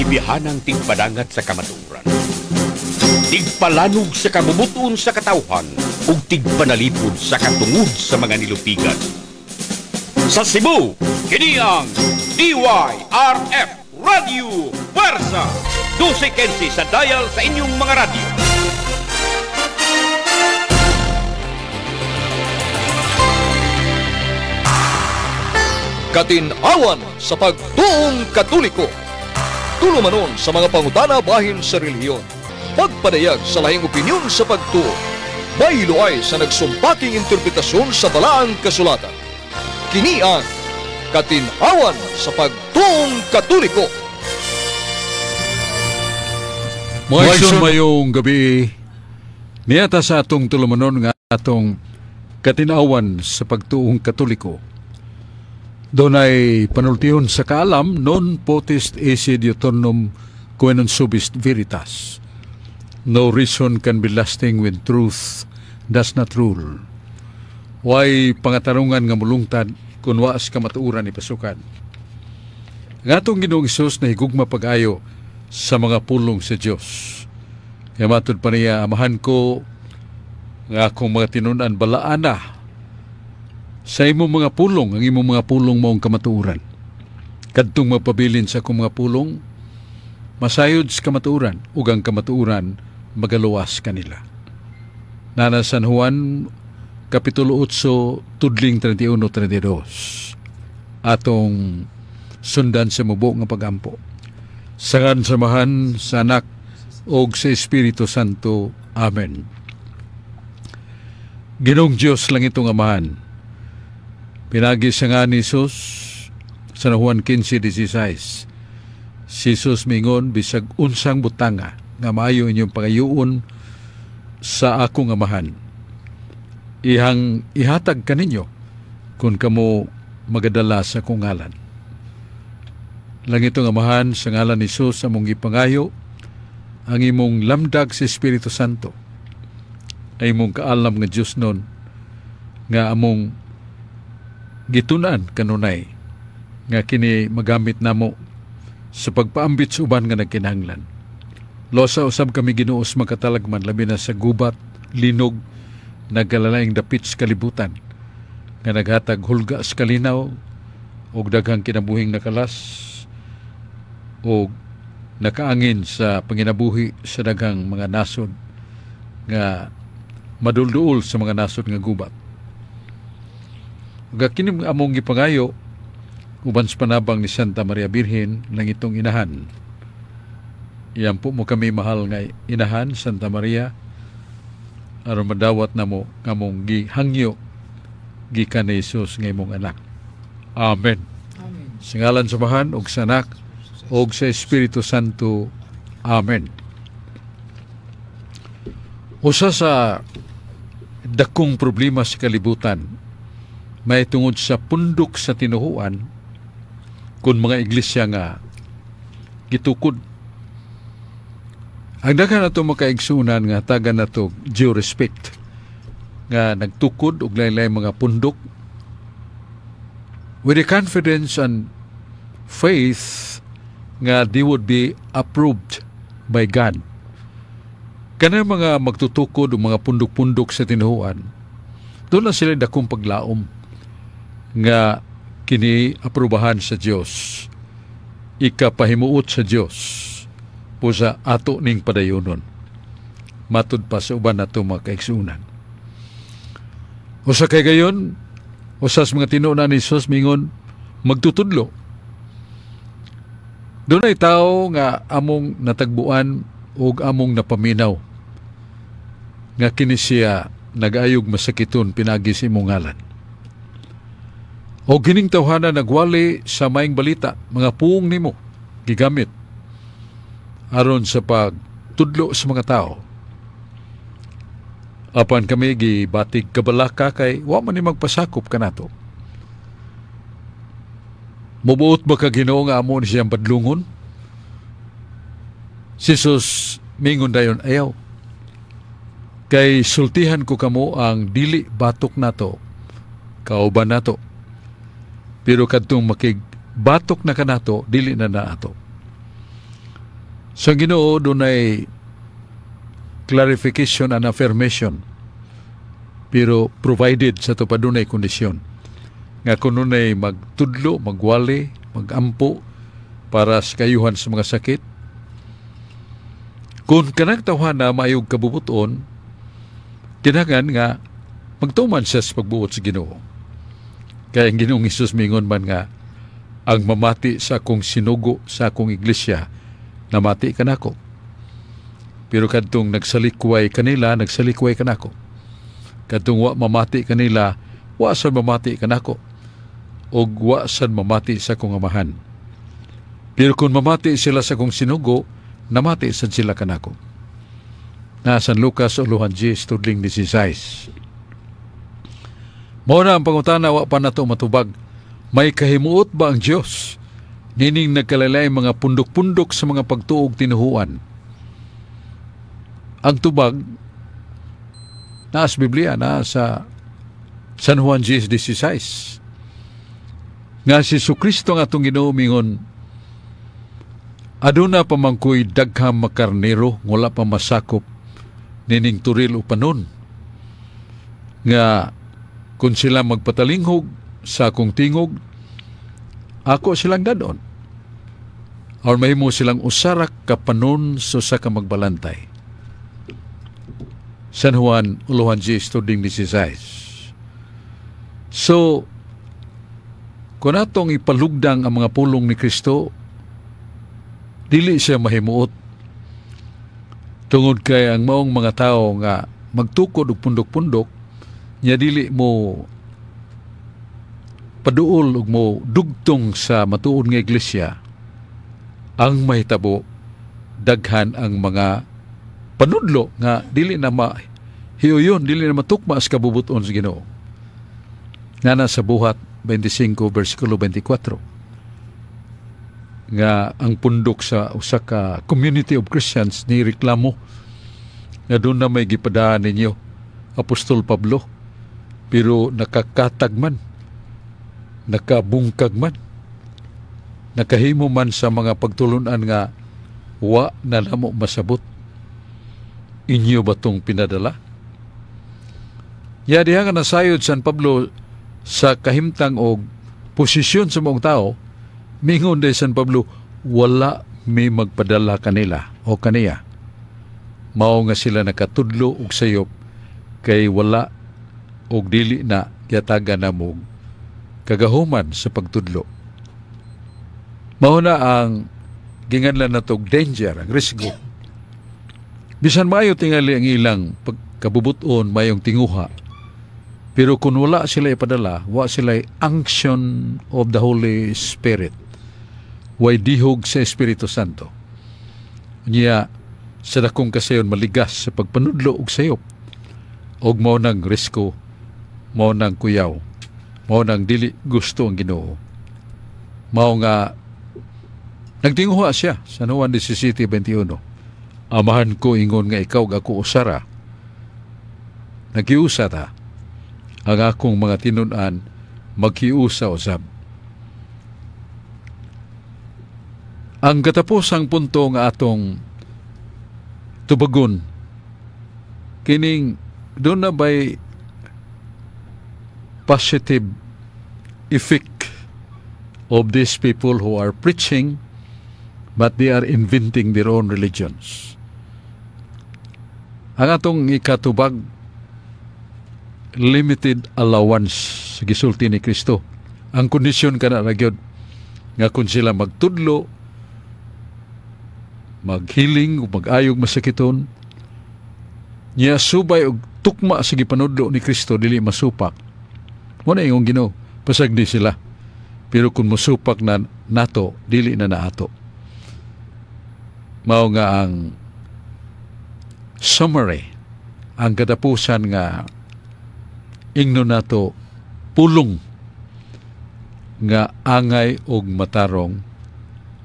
Si bihanang tigpadangat sa kamatuoran, tigpalanog sa kabubuton sa katawhan, ug tigpanalipod sa katungod sa mga nilupigan. Sa Cebu, kini ang DYRF Radio Fuerza. 12:15 sa dial sa inyong mga radyo. Katinawan sa pagtuong Katoliko. Tulumanon sa mga pangutana bahin sa relihiyon. Pagpadayag sa lahing opinyon sa pagtuo. Baylo ay sa nagsumpaking interpretasyon sa balaang kasulatan. Kini ang Katinawan sa pagtuong Katoliko. Mga mayong gabi, niyata sa atong tulumanon nga atong katinawan sa pagtuong Katoliko. Dunay panultihon sa kaalam, non potest esse diuturnum quae non subist veritas. No reason can be lasting when truth does not rule. Way pangatarungan nga mulungtad kun wa sa kamatuoran ipasukan. Ang atong Ginoong Hesus nahigugma pag-ayo sa mga pulong sa Dios. Kaya matud pa niya, amahan ko nga akong mga tinun-an balaana sa imong mga pulong, ang imong mga pulong maong kamatuoran. Kadtong mapabilin sa akong mga pulong, masayod sa kamatuoran, ug ang kamatuoran magaluwas kanila. Nana San Juan, Kapitulo 8, tudling 31-32. Atong sundan sa mubo nga pagampo. Sa ngalan sa Amahan, sa Anak, ug sa Espiritu Santo. Amen. Ginoong Dios lang itong Amahan, pinagi sa nga ni Jesus sa Juan 15:16. Si Jesus mingon, bisag unsang butanga nga maayo inyong pangayuon sa akong Amahan, ihang ihatag kaninyo kung kamo magadala sa akong ngalan. Langitong Amahan, sa ngalan ni Jesus among gipangayo ang imong lamdag sa Espiritu Santo, ay imong kaalam nga Dios nun nga among gitun-an kanunay nga kini magamit namo sa pagpaambit sa uban nga nagkinahanglan. Losa usab kami, Ginoo, sa makatalagman, labi na sa gubat, linog, nagkalalaing dapit sa kalibutan nga naghatag hulga sa kalinaw og daghang kinabuhing nakalas og nakaangin sa panginabuhi sa daghang mga nasod nga madulduol sa mga nasod nga gubat. Ug kini among gipangayo uban sa panabang ni Santa Maria Birhen lang itong inahan. Iyan po mo kami, mahal nga inahan, Santa Maria, aron madawat namo nga among gihangyo gikan ni Jesus nga imong anak. Amen. Amen. Sa ngalan sa Amahan ug sa Anak ug sa Espiritu Santo. Amen. Usa sa dakong problema sa kalibutan may tungod sa pundok sa tinuhuan kung mga iglesia nga gitukod. Ang daghan nato makaigsunan nga tagan nato due respect nga nagtukod og lain-lain mga pundok with the confidence and faith nga they would be approved by God. Kanang mga magtutukod o mga pundok-pundok sa tinuhuan, doon na sila dakong paglaom nga kini aprobahan sa Dios, ikapahimuot sa Dios po sa ato ning padayonon. Matud pa sa uban nato mga kaigsunan. Usa kay gayon, usas mga tinunan ni Jesus mingon magtutudlo. Dunay tao nga among natagbuan ug among napaminaw nga kini siya nag-ayog masakiton pinagi sa imong ngalan. O kining tawhana nagwali sa maing balita, mga puong nimo gigamit aron sa pagtudlo sa mga tao. Apan kami gibatig kabalaka kay wa man ni magpasakop kanato. Mubuot ba ka, Ginoo, nga amo ni siyang badlungon? Si Jesus mingon dayon, ayaw. Kay sultihan ko kamo ang dili batok nato, kauban nato. Pero kadtong makig batok na kanato, dili na naato. Sa Ginoo dunay clarification and affirmation, pero provided sa to padunay kondisyon nga kung dunay magtudlo, magwali, magampo para sa kayuhan sa mga sakit, kung kanang tawhana maayog kabubuton, kinahanglan nga magtuman siya sa pagbuot sa Ginoo. Kaya ang Ginoong Hesus mingon man nga ang mamati sa akong sinugo sa akong iglesia, namati kanako. Pero kadtong nagsalikway kanila, nagsalikway kanako. Kadtong wa mamati kanila, wa sad mamati kanako. Og wa sad mamati sa akong Amahan. Pero kung mamati sila sa akong sinugo, namati sad sila kanako. Na San Lucas uluhan 10 tudling 16. Mao na ang pangutana, wa pa nato matubag. May kahimuot ba ang Dios nining nagkalaylay mga pundok-pundok sa mga pagtuog tinuhuan? Ang tubag naa sa Biblia, naa sa San Juan 10:16. Nga si Kristo nga atong Ginoo mingon, "Aduna pa man ko'y daghang makarnero, wala pa masakop nining turil o panon, nga kung sila magpatalinghog sa akong tingog, ako silang dadon. Or mahimo silang usarak ka panon sa usa ka magbalantay." San Juan, uluhan 10, tudling 16. So, kung atong ipalugdang ang mga pulong ni Kristo, dili siya mahimuot. Tungod kay ang maong mga tao nga magtukod og pundok-pundok, nya dili mo paduol ug mo dugtong sa matuod nga iglesia, ang mahitabo, daghan ang mga panudlo nga dili na ma hiuyon, dili na matukma sa kabubuton sa Ginoo. Nga na sa Buhat 25 versikulo 24 nga ang pundok sa usa ka community of Christians ni reklamo nga doon na may gipadaan ninyo Apostol Pablo, pero nakakatag man, nakabungkag man, nakahimo man sa mga pagtulunan nga wa na namo masabot. Inyo ba tong pinadala? Ya diha nga nasayod San Pablo sa kahimtang og posisyon sa maong tao, mingon day San Pablo, wala may magpadala kanila o kaniya. Mao nga sila nakatudlo og sayop kay wala og dili na giyatagan namo kagahuman sa pagtudlo. Mao na ang ginganlan natog danger, ang risgo. Bisan maayo tingali ang ilang pagkabubuton, mayong tinguha, pero kung wala sila ipadala, wa sila unction of the Holy Spirit. Way dihog sa Espiritu Santo. Niya, sa dakong kasayon maligas sa pagpanudlo og sayop. Og mao nang risko, mao nang kuyaw, mao nang dili gusto ang Ginoo. Mao nga nagtinguha siya sa Juan 17:21. Amahan ko, ingon nga ikaw ug ako usara. Nagiusa ta. Ang akong mga tinun-an maghiusa usab. Ang katapusang punto nga atong tubagon kining doon na by positive effect of these people who are preaching but they are inventing their own religions. Ang atong ikatubag, limited allowance gisulti ni Kristo. Ang kondisyon kana ra gyud nga kung sila magtudlo, maghiling ug mag-ayog masakiton, niya subay og tukma sa gipanudlo ni Kristo, dili masupak. Wala ingong Ginoo, pasagdi sila. Pero kung musupak na nato, dili na naato. Mao nga ang summary, ang katapusan nga ingno nato pulong nga angay og matarong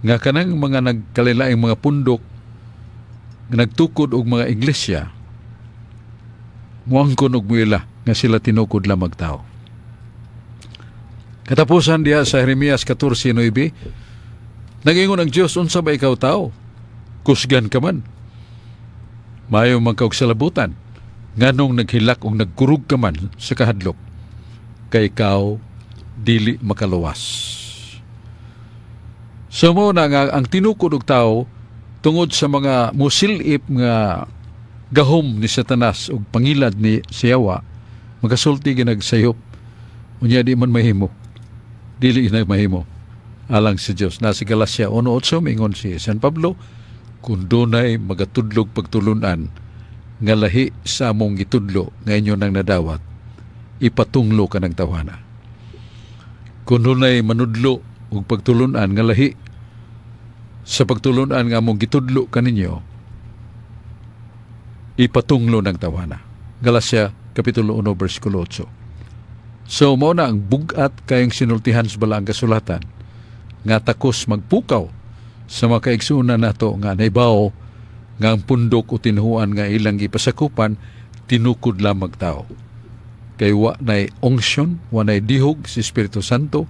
nga kanang mga nagkalilaing mga pundok nga nagtukod og mga iglesia, muangkon og muila nga sila tinukod lamang tao. Katapusan diha sa Jeremias 14:9, nagingon ang Dios, unsa ba ikaw, tao? Kusgan ka man. Maayo man ka og salabutan. Nganong naghilak og nagkurog ka man sa kahadlok, kay ikaw dili makaluwas. So mao na nga ang tinukod og tao tungod sa mga musilip nga gahom ni Satanas ug pangilad ni siyawa, magasulti ginagsayop, unya di man mahimo, dili na mahimo alang sa Dios. Na sa Galacia 1:8, mingon si San Pablo, kung dunay magatudlog pagtulunan nga lahi sa among gitudlo nga inyo nang nadawat, ipatunglo ka ng tawhana. Kung dunay manudlo ug pagtulunan nga lahi sa pagtulunan nga among gitudlo kaninyo, ipatunglo ng tawhana. Galacia Kapitulo 1 versikulo 8. So mao na ang bugat kayong sinultihan sa balaang kasulatan nga takos magpukaw sa mga kaigsuonan nato nga naibaw nga ang pundok o tinuhuan nga ilang gipasakupan tinukod lamang tao. Kay wa nay unction, wa nay dihog si Espiritu Santo,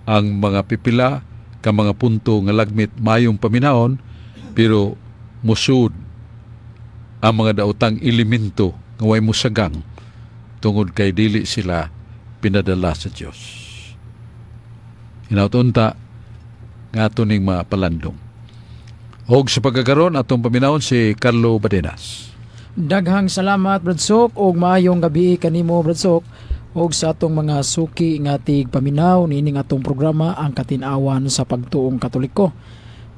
ang mga pipila ka mga punto nga lagmit mayong paminahon, pero musud ang mga daotang elemento nga way musagang tungod kay dili sila pinadala sa Dios. Hinaut unta nga ato ning mapalandong. Og sa pagkakaroon atong paminahon si Carlo Badenas. Daghang salamat, Brad Sok, ug maayong gabi kanimo, Brad Sok, ug sa atong mga suki nga tigpaminaw niining atong programa, Ang Katin-awan sa Pagtuong Katoliko.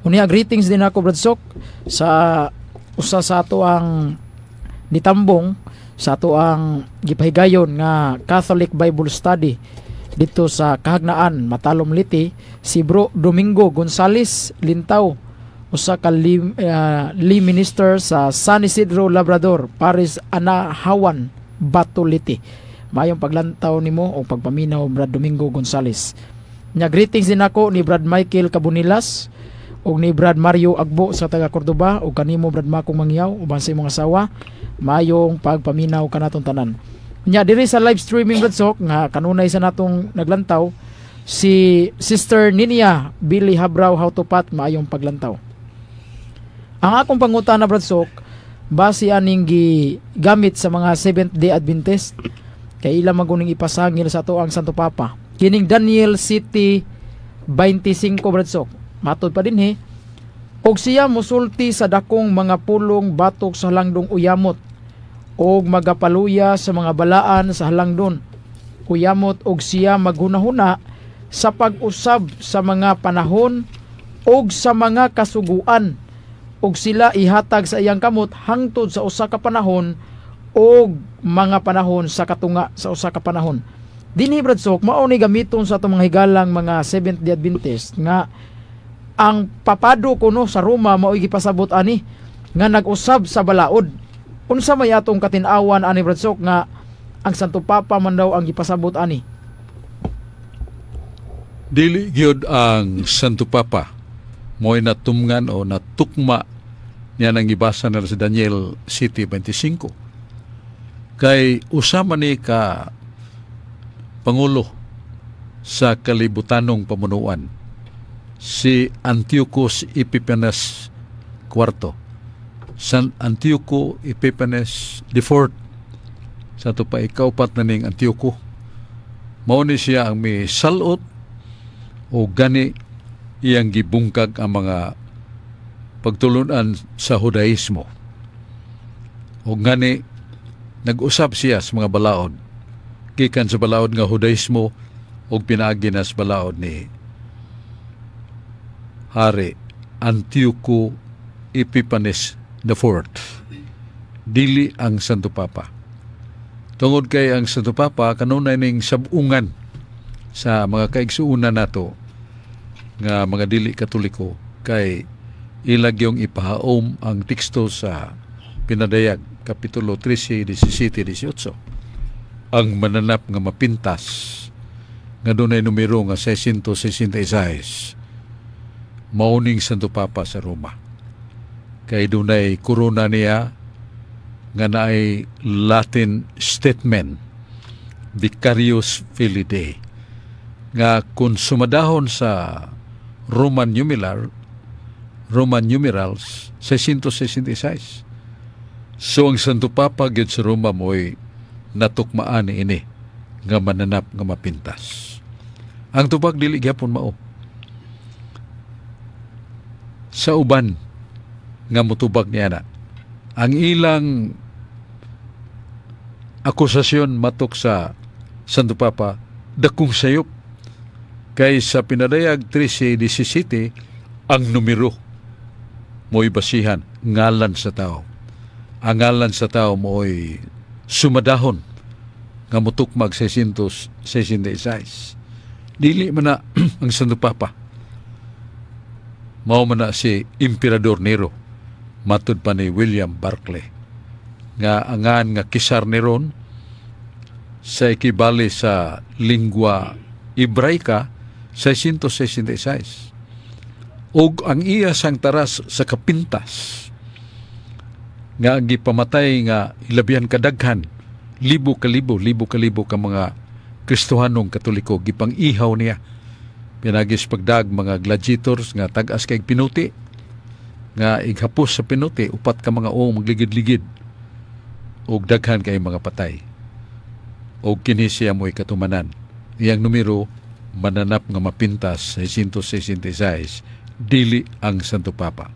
Unya, greetings din ako, Brad Sok, sa usa sa ato ang nitambong sa ato ang gipahigayon nga Catholic Bible Study dito sa Kahagnaan, Matalom, Leyte, si Bro Domingo Gonzales Lintaw, usa ka lay minister sa San Isidro Labrador Parish, Anahawan, Bato, Leyte. Maayong paglantaw nimo o pagpaminaw, Brad Domingo Gonzales. Nya greetings din ako ni Brad Michael Cabunilas ug ni Brad Mario Agbo sa taga Cordoba ug kanimo, Brad Makong Mangyaw, uban sa imong asawa. Maayong pagpaminaw kanatong tanan. Nya diri sa live streaming, Brad Sok, nga kanunay sa natong naglantaw si Sister Ninia Billy Habraw Hautupat, maayong paglantaw. Ang akong pangutana, Brad Sok, base aning gigamit sa mga Seventh Day Adventist kay ila maguning ipasangil sa ato ang Santo Papa. Kining Daniel 7:25, Brad Sok. Matod pa dinhi, og siya musulti sa dakong mga pulong batok sa halangdong uyamot og magapaluya sa mga balaan sa halangdon uyamot, og siya maghunahuna sa pag-usab sa mga panahon og sa mga kasuguan, og sila ihatag sa iyang kamot hangtod sa usa ka panahon og mga panahon sa katunga sa usa ka panahon. Dinhi, Brad Sok, mao ni gamiton sa atong mga higalang mga Seventh Day Adventist nga ang papado kuno sa Roma mao'y gipasabot ani nga nag-usab sa balaod. Unsa may atong katin-awan ani, Brad Sok, nga ang Santo Papa man daw ang gipasabot ani? Dili gyud ang Santo Papa mo'y natumngan o natukma niya nang gibasa na sa Daniel 7:25. Kay usa man ni ka pangulo sa kalibutanong pamunuan, si Antiochus Epiphanes IV. San Antioco Epiphanes the Fourth. Sa ato pa ikaupat na ning Antioco. Mao ni siya ang may salot o gani iyang gibungkag ang mga pagtulunan sa Hudaismo. O gani nag-usab siya sa mga balaod. Gikan sa balaod nga Hudaismo og pinaagi na sa balaod ni Hari Antioco Epiphanes the Fourth. Dili ang Santo Papa. Tungod kay ang Santo Papa kanunay ning sabungan sa mga kaigsuonan nato nga mga dili Katoliko kay ilag yung ipahaom ang teksto sa Pinadayag Kapitulo 13, 17, 18. Ang mananap nga mapintas nga dunay numero nga 666 mauning Santo Papa sa Roma. Kay dunay korona niya nga naay Latin statement, Vicarius Filii Dei, nga kung sumadahon sa Roman numeral. Roman numerals 666. So ang Santo Papa gyud sa Roma mo'y natukmaan ni ini nga mananap nga mapintas. Ang tubag dili gyapon mao. Sa uban nga motubag niya na, ang ilang akusasyon matok sa Santo Papa dakong sayop kay sa pinadayag 13:17 ang numero mo'y basihan ngalan sa tao. Ang ngalan sa tao mo'y sumadahon nga motukmag 666. Dili man na ang Santo Papa. Mao man na si Emperador Nero, matud pa ni William Barclay, nga angan nga Kisar Neron sa ikibali sa lingua Hebraika 666. Og ang iya sang taras sa kapintas nga gipamatay nga ilabihan kadaghan, libo ka libo, libo ka libo ka mga Kristohanong Katoliko gipang-ihaw niya. Pinagis pagdag mga gladiators nga tag-as kay pinuti, nga ighapos sa pinuti, upat ka mga uong magligid-ligid, og daghan kay mga patay. Og kini siya mo'y katumanan. Iyang numero mananap nga mapintas 666, dili ang Santo Papa.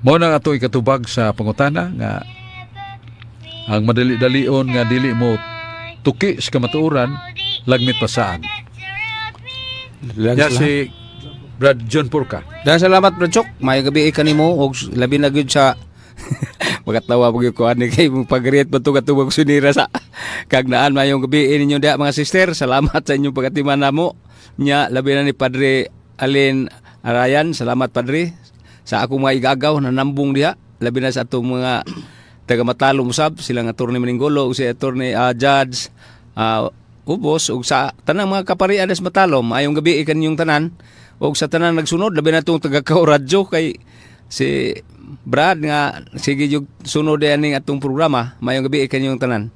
Mao na ato ikatubag sa pangutana nga ang madali-dalion nga dili mo tuki sa kamatuoran lagmit pasaan. Ya si Brad John Purka. Dan salamat, Brad Chok. May gabi kanimo og labi na gyud sa makatawa pag ko ani kay pag-greet ba to katubag sunira sa kagnaan. Mayong gabi ninyo diha, mga sister. Salamat sa inyong pagatiman namo. Nya labi na ni Padre Alin Arayan, salamat, Padre. Sa akong mga igagaw na nambong diha, labi na sa atong mga taga Matalom usab, silang Attorney Maningolo ug si Attorney Judge Ubos ug sa tanang mga kaparian sa Matalom, ayong gabi kaninyong tanan ug sa tanan nagsunod, labi na tong taga Radyo kay si Brad nga sige jug sunod aning atong programa. Mayong gabi kaninyong tanan.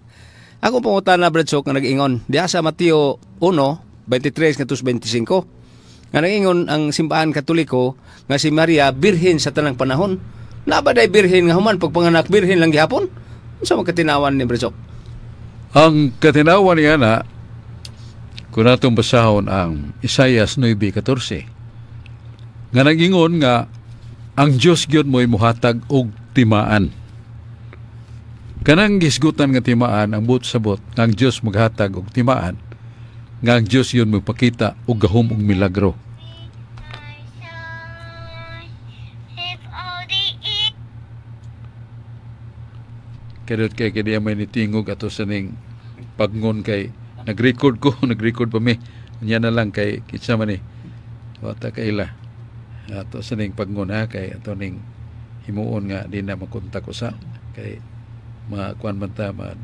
Ako pangutana, Brad Sok, nga nag-ingon diha sa Mateo 1:23 ngadto 25 nga nag-ingon ang simbahan Katoliko nga si Maria birhen sa tanang panahon. Naa ba day birhen nga human pagpanganak birhen lang gihapon? Unsa man katinawan ni Brad Sok? Ang katinawan niya na kung natong basahon ang Isaias 9:14 nga nag-ingon nga ang Dios gyud mo'y muhatag og timaan. Kanang gisgutan nga timaan, ang buot sabot nga ang Dios maghatag og timaan nga ang Dios yun magpakita og gahom og milagro. Kadot kay kaya may nitingog ato sa ning pagngon kay nag-record ko, nag-record pa mi. Nya na lang kay kitsa man ni. Wata kaila. Ato sa ning pagngon ha kay ato ning himuon nga di na makontak usa kay makuan man ta ma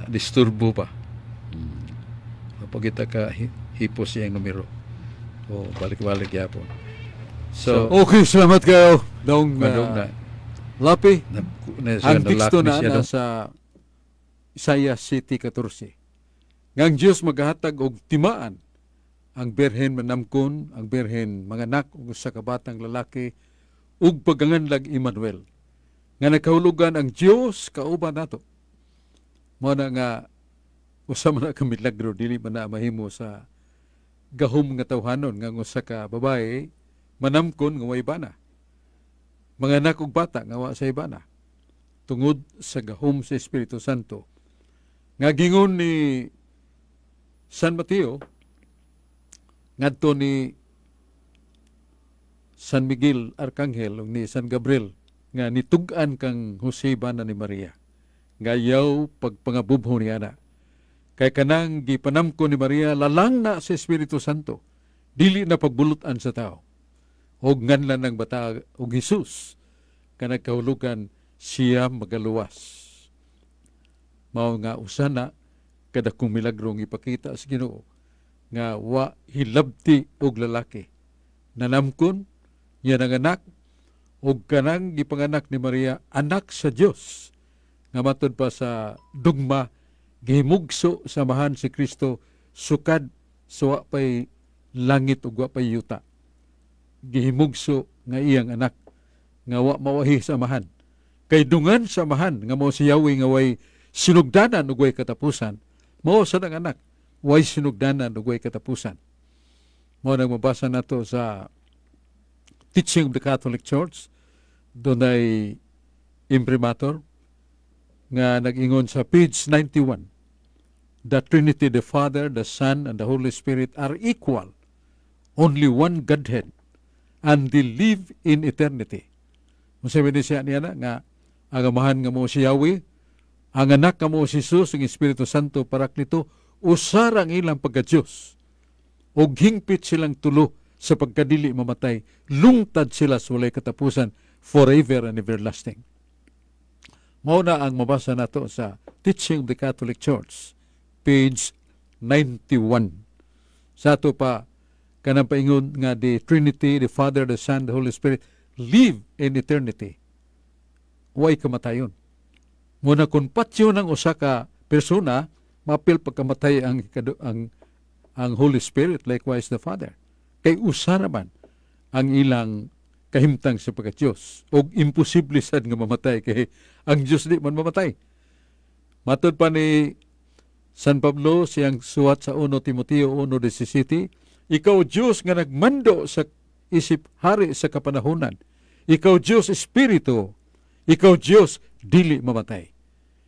disturbo pa. Mapagita ka hipos siyang numero. O balik-balik yapon. So okay, salamat kayo. Dong na. Lapi, ang teksto na nasa Isaiah 7:14. Nga ang Diyos maghatag og timaan, ang birhen manamkon, ang birhen manganak og usa ka batang lalaki ug paganganlag Emmanuel. Nga nakahulugan ang Diyos kauban nato. Mao na nga usa man na ka milagro, dili man na mahimo sa gahom nga tawhanon nga usa ka babae manamkon nga way bana, manganak og bata nga wa sa ibana, tungod sa gahom sa Espiritu Santo. Nga gingon ni San Mateo ngadto ni San Miguel Arcangel ug ni San Gabriel nga nitug-an kang Jose bana ni Maria nga yaw pagpangabubho niya na. Kay kanang gipanamko ni Maria lalang na sa Espiritu Santo, dili na pagbulutan sa tao. Og nganlan ng bata og Hesus kanagkahulugan siya magaluwas. Mao nga usa na kadakong milagrong ipakita sa Ginoo nga wa hilabti og lalaki. Nanamkon niya nanganak og kanang gipanganak ni Maria anak sa Dios nga matud pa sa dugma gihimugso samahan si Kristo sukad sa wa pay langit ug wa pay yuta. Gihimugso nga iyang anak nga wa mawahi sa Amahan. Kay dungan sa Amahan nga mao si Yahweh nga way sinugdanan ug way katapusan, mao sad ang anak way sinugdanan ug way katapusan. Mao nang mabasa nato sa Teaching of the Catholic Church, dunay imprimatur nga nag-ingon sa page 91, "The Trinity, the Father, the Son, and the Holy Spirit are equal, only one Godhead, and they live in eternity." Masabi ni siya niya na, nga ang Amahan nga mao si Yahweh, ang anak nga mao si Jesus, ang Espiritu Santo Paraklito, usa ra ang ilang pagka-Diyos. Og hingpit silang tulo sa pagkadili mamatay, lungtad sila sa walay katapusan, forever and everlasting. Mao na ang mabasa nato sa Teaching of the Catholic Church, page 91. Sa ato pa, kanang paingon nga the Trinity, the Father, the Son, the Holy Spirit, live in eternity. Way kamatayon. Muna kung patyo ng usa ka persona, mapil pagkamatay ang Holy Spirit, likewise the Father. Kay usa naman ang ilang kahimtang sa pagka-Diyos. Og imposible sad nga mamatay kay ang Diyos di man mamatay. Matod pa ni San Pablo siyang suwat sa 1 Timoteo 1:17, "Ikaw Diyos nga nagmando sa isip hari sa kapanahunan. Ikaw Diyos Espiritu, ikaw Diyos dili mamatay.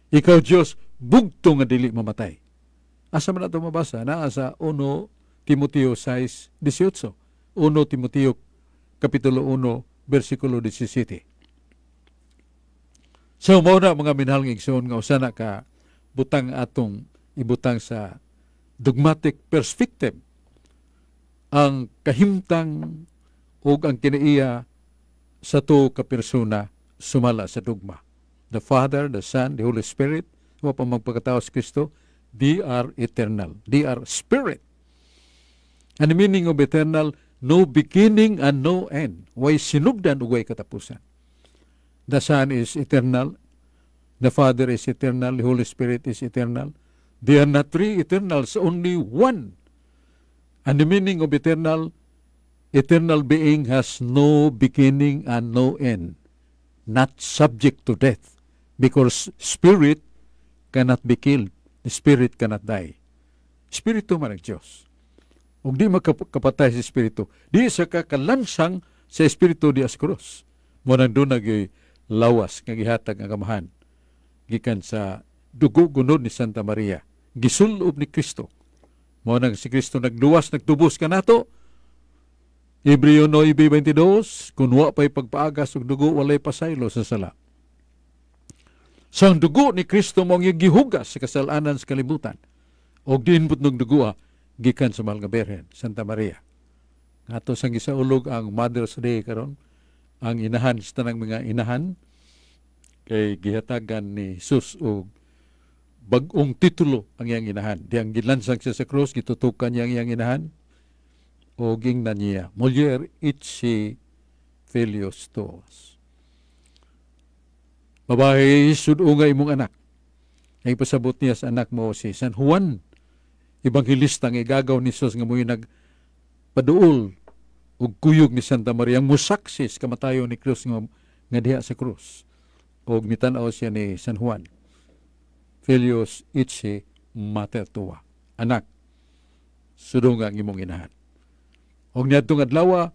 Ikaw Diyos bugto nga dili mamatay." Asa man ato mabasa? Naa sa 1 Timoteo 6:18. 1 Timoteo Kapitulo 1, versikulo 17. So, mao na, mga minahal nga igsoon, nga usa na ka butang atong ibutang sa dogmatic perspective ang kahimtang ug ang kinaiya sa tuo ka persona sumala sa dogma. The Father, the Son, the Holy Spirit, wa pa magpakatao si Kristo, they are eternal. They are spirit. And the meaning of eternal, no beginning and no end. Way sinugdan ug way katapusan. The Son is eternal, the Father is eternal, the Holy Spirit is eternal. They are not three eternals, only one. And the meaning of eternal, eternal being has no beginning and no end, not subject to death, because spirit cannot be killed, the spirit cannot die. Espiritu man ang Diyos. Ug di makapatay sa espiritu. Di sa kakalansang sa espiritu di sa krus. Mao nang duna lawas nga gihatag ang Amahan gikan sa dugo gunod ni Santa Maria. Gisulob ni Kristo. Mao nang si Kristo nagluwas, nagtubos kanato. Hebreo 9:22, "Kung wa pa'y pagpaagas og dugo, walay pasaylo sa sala." Sa ang dugo ni Kristo mao ang gihugas sa kasalanan sa kalibutan. Og diin pud ng dugo gikan sa mahal nga Birhen, Santa Maria. Ato sang gisaulog ang Mother's Day karon, ang inahan sa tanang mga inahan, kay gihatagan ni Jesus og bag-ong titulo ang iyang inahan. Diyang gilansang siya sa krus, gitutukan niya ang iyang inahan, o gingnan niya, "Mulier ecce filius tuus." "Babae, sud-unga imong anak." Ay pasabot niya sa anak mo si San Juan Evangelista nga igagaw ni Jesus nga mo'y nagpaduol og kuyog ni Santa Maria ang musaksis kamatayon ni Kristo nga diha sa krus. Og mitan-aw siya ni San Juan. "Filius ecce mater tua." "Anak, sudunga ang imong inahan." Og niadtong adlaw,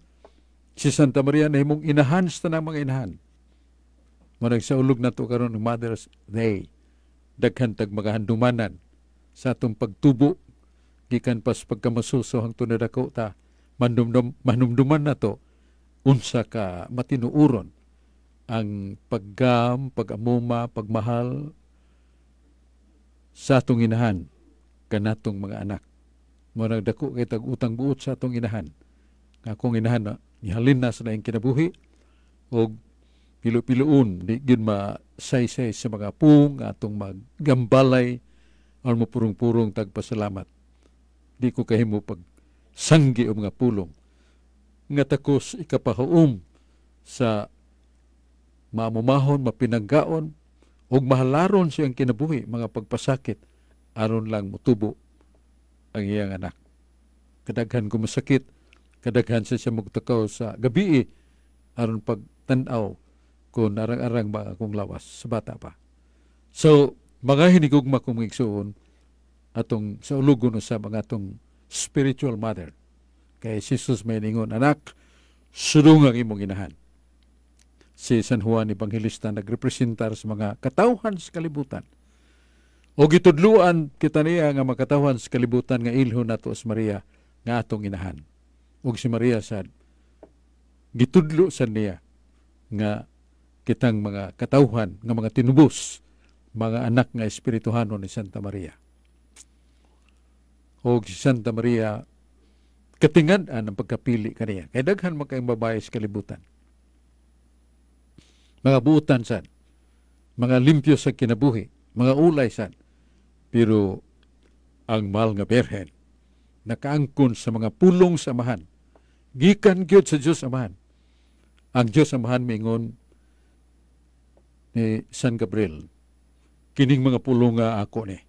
si Santa Maria nahimong inahan sa tanang mga inahan. Mao nang saulog nato karon ng Mother's Day. Daghan tag mga handumanan sa atong pagtubo gikan pas pagkamasuso hangtod nadako ta, manumduman nato unsa ka matinuoron ang paggam, pag-amuma, pagmahal sa atong inahan kanatong mga anak. Mao dako kay tag utang buot sa atong inahan. Nga akong inahan na nihalin na sa laing kinabuhi og pilo-piloon di gyud masaysay sa mga pung atong maggambalay or mapurong-purong tagpasalamat. Di ko kahimo pag sanggi o mga pulong nga takos ikapahuom sa maamumahon, mapinanggaon ug mahalaron siyang kinabuhi, mga pagpasakit aron lang mutubo ang iyang anak. Kadaghan ko masakit, kadaghan siya magtakaw sa gabi. aron pagtan-aw kung arang-arang ba akong lawas sa bata pa. So, mga hinigugma kong mga igsuon, atong sa ulugon sa mga atong spiritual mother. Kay si Jesus may ningon, "Anak, sudong ang imong inahan." Si San Juan Evangelista nagrepresentar sa mga katawhan sa kalibutan. O gitudluan kita niya nga makatawhan sa kalibutan nga ilho nato si Maria nga atong inahan. Og si Maria sad gitudlo sad niya nga kitang mga katawhan nga mga tinubos, mga anak nga espirituhanon ni Santa Maria. O si Santa Maria katingad-an ang pagkapili kaniya. Kay daghan man kayong babae sa kalibutan. Mga buutan sad, mga limpyo sa kinabuhi, mga ulay sad. Pero ang mahal nga Birhen nakaangkon sa mga pulong sa Amahan. Gikan gyud sa Dios Amahan. Ang Dios Amahan mingon ni San Gabriel, "Kining mga pulong nga ako ni.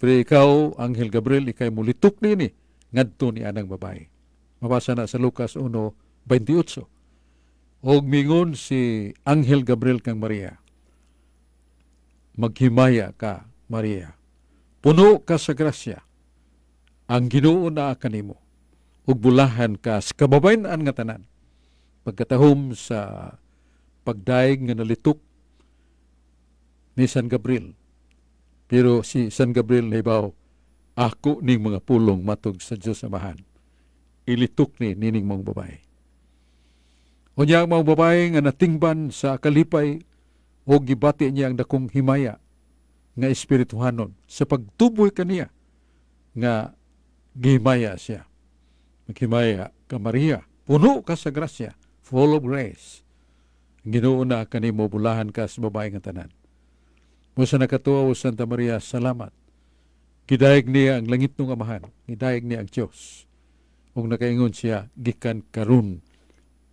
Pero ikaw, Anghel Gabriel, ikay mulitok nini ngadto ni anang babae." Mabasa na sa Lucas 1:28. Og mingon si Anghel Gabriel kang Maria, "Maghimaya ka, Maria. Puno ka sa grasya. Ang Ginoo naa kanimo. Ug bulahan ka sa kababayen-an nga tanan." Pagkatahom sa pagdaig nga nalitok ni San Gabriel. Pero si San Gabriel nahibaw, ako ning mga pulong matog sa Dios Amahan. Ilitok ni nining mong babae. Unya ang mga babae nga natingban sa kalipay o gibati niya ang dakong himaya nga espirituhanon sa pagtuboy kaniya nga gihimaya siya. "Maghimaya ka, Maria, puno ka sa grasya," full of grace. "Ginoo na kanimo, bulahan ka sa babae nga tanan." Mo sa nakatuwa o Santa Maria, salamat. Gidayeg niya ang langit ng Amahan, gidayeg niya ang Diyos. Ug nakaingon siya, "Gikan karon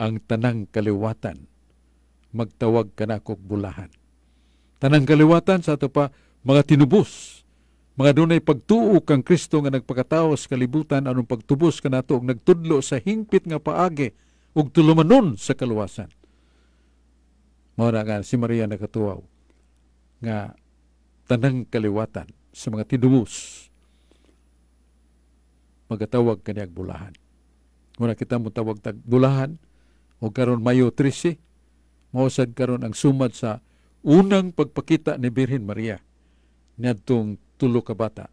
ang tanang kaliwatan magtawag kanakog bulahan." Tanang kaliwatan sa ato pa mga tinubos, mga dunay pagtuo kang Kristo nga nagpakatawo sa kalibutan anong pagtubos kanato ug nagtudlo sa hingpit nga paagi ug tulumanon sa kaluwasan. Mao na nga si Maria nakatuwaw nga tanang kaliwatan sa mga tinubos magatawag kaniyag bulahan. Muna kita mo tawag tag bulahan o karon Mayo 13, mao sad karon ang sumad sa unang pagpakita ni Birhen Maria niadtong tulo ka bata,